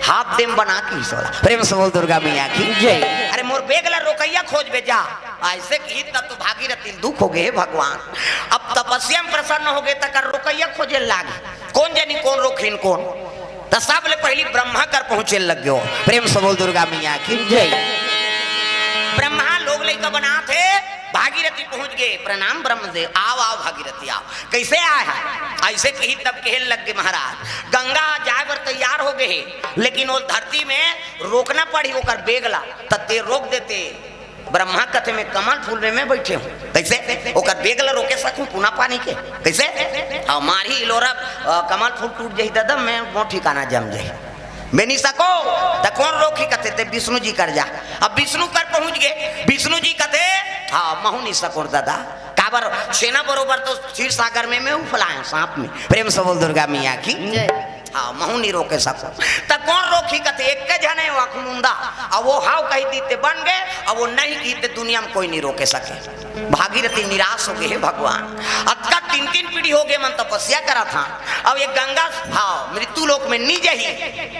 हाथ दे म बना के ही सोला। प्रेम से बोल दुर्गा मैया की जय। अरे मोर बेग ला रोकइया खोज बे जा। अइसे किही तब तो भागीरथी ल दुख हो गे, हे भगवान, अब तपस्या में प्रसन्न हो गे, तकर रोकइया खोजे लागे। कोन जनी कोन रोकहिन कोन? त सबले पहिली ब्रह्मा कर पहुँचे लग गयो। प्रेम से बोल दुर्गा मैया की जय। ब्रह्मा लोग लइका बनात हे, भागीरथी पहुँच गे। प्रणाम ब्रह्मदेव, आव, आव भागीरथी, आव। कइसे आय हा? अइसे किही तब कहे लग गे महाराज, गंगा जाए बर तैयार हो गे हे, लेकिन वो धरती में रोकना पड़ही ओकर बेग ला, त तें रोक देते। ब्रह्मा कथे, मैं कमल फूल में मैं बइठे हूँ, कइसे ओकर बेग ला रोके सकहूँ पुना पानी के? कइसे? हाँ, मारही इलोरा, अ, कमल फूल टूट जाही ददा, मैं मोर ठिकाना जम जाही, मैं नइ सकों। त कोन रोकही? कथे, तें विष्णु जी कर जा। अब विष्णु कर पहुँच गे, विष्णु जी कथे, हाँ, महूँ नइ सकों ददा, काबर छेना बरोबर तो क्षीर सागर में मैं उफलाए हूँ साँप में। प्रेम से बोल दुर्गा मैया की जय। हाँ, महूँ नइ रोके सकों। त कोन रोकही? कथे, एक झन हे वो आँख मुंदा, अब वो हव कही दिही ते बन गे, अब वो नहीं कही ते दुनिया में कोई नइ रोके सके। भागीरथी निराश हो गे, हे भगवान, अतका तीन तीन पीढ़ी हो गे मन तपस्या करत हन, अब ये गंगा, हाँ, मृत्यु लोक में नइ जाही,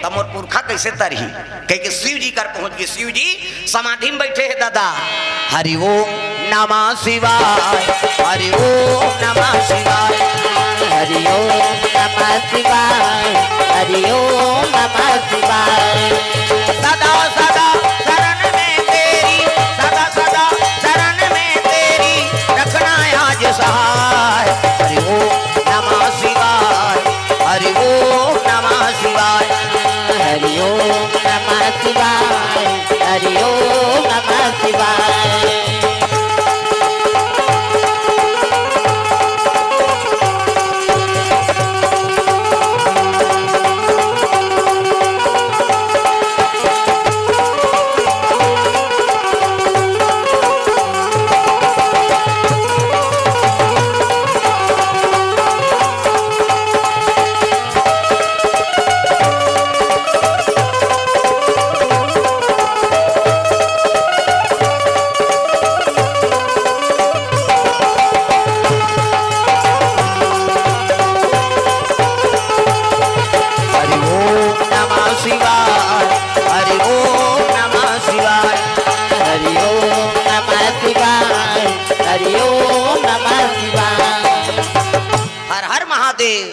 त मोर पुरखा कइसे तरही? कहिके शिव जी कर पहुँच गे। शिव जी समाधि में बइठे हे ददा। हरि ओम नमः शिवाय, हरि ओम नमः शिवाय, हरि ओम नमः शिवाय, हरि ओम नमः शिवाय। सदा सदा शरण में तेरी, सदा सदा शरण में तेरी, रखना आज सहाय। हरि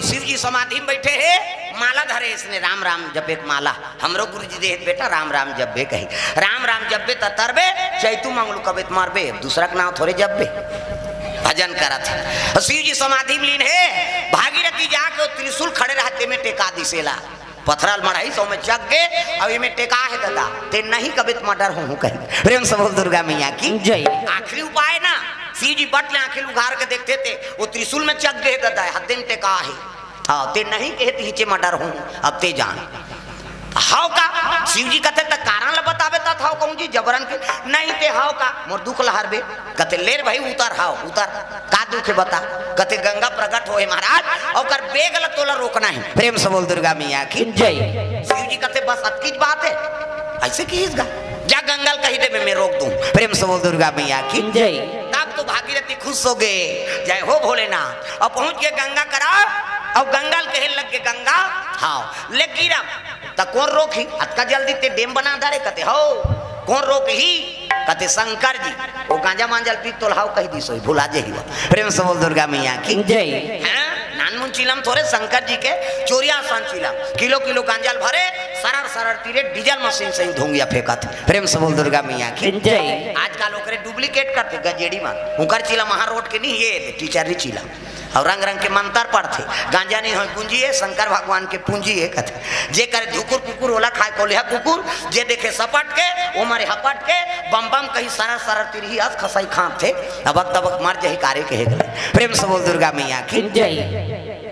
शिव जी समाधि में बैठे हे, माला धरे इसने, राम राम जपे के माला। हमरो गुरु जी देहे त बेटा राम राम जपबे कही, राम राम जपबे त तरबे, चैतू मंगलू कबे त मरबे, दूसरा के नाम थोरे जपबे। भजन करत हे। अउ शिव जी समाधि में लीन हे, भागीरथी जाके वो त्रिशूल खड़े रहते में टेका दिसेला। पथरा ल मढ़ाइस, ओमे चघ गे, अउ एमे टेका हे ददा, ते नहीं कबे त मर्डर होहूं कही। प्रेम से बोल दुर्गा मैया की जय। आखिरी उपाय ना, शिव जी बट ले आंखी ल उघार के देखथे ते, वो त्रिशूल में चघ गे हे ददा, हद्दे में टेका हे। हां, ते नहीं कहे त हिचे मर्डर होहूं, अब ते जान। हव का? शिव जी कथे त कारण ल बताबे त हव कहूं जी, जबरन के नहीं ते हव का? मोर दुख ल हरबे। कथे ले रे भाई उतर, हव उतर। का दुख हे बता? कथे गंगा प्रकट होए महाराज, ओकर बेग ल तोला रोकना हे। प्रेम से बोल दुर्गा मैया की जय। शिव जी कथे बस अतकीच बात हे, अइसे किहिस गा, जा गंगा ल कहि देबे मैं रोक दूं। प्रेम से बोल दुर्गा मैया की जय। तब तो भागीरथी खुश हो गे, जय हो भोलेनाथ। अउ पहुंच गे गंगा करा, अउ गंगा ल कहे लग गे गंगा, हां ले गिरा। त कोन रोकही? अतका जल्दी ते डेम बना डारे कथे, हव कोन रोकही? कथे शंकर जी। वो गांजा मांजा ल पी के तोला हव कहि दिस होही, भुला जेही वो। प्रेम से बोल दुर्गा मैया की जय। हां, नानमुन चिलम थोरे शंकर जी के, चोरिया असन चिलम, किलो किलो गांजा ल भरे, सरर सरर तीरे डीजल मशीन सही धुंगिया फेंकत। प्रेम से बोल दुर्गा मैया की जय। आजकल ओकरे डुप्लीकेट करथे गजेड़ी मन, उंकर चिलम हां रोड के नहीं, ये टीचर ही चिलम। अउ रंग रंग के मंतर पढ़थे, गांजा नहीं होय गुंजी हे, शंकर भगवान के पूंजी हे कथे। जे करे धुकुर कुकुर ओला खाय कोलिहा कुकुर, जे देखे सपट के, ओ मरे हपट के, बम बम कही सरर सरर तिरही अस खसई खांपथे, अबक तबक मर जही कारे कहे गले। प्रेम से बोल दुर्गा मैया की जय।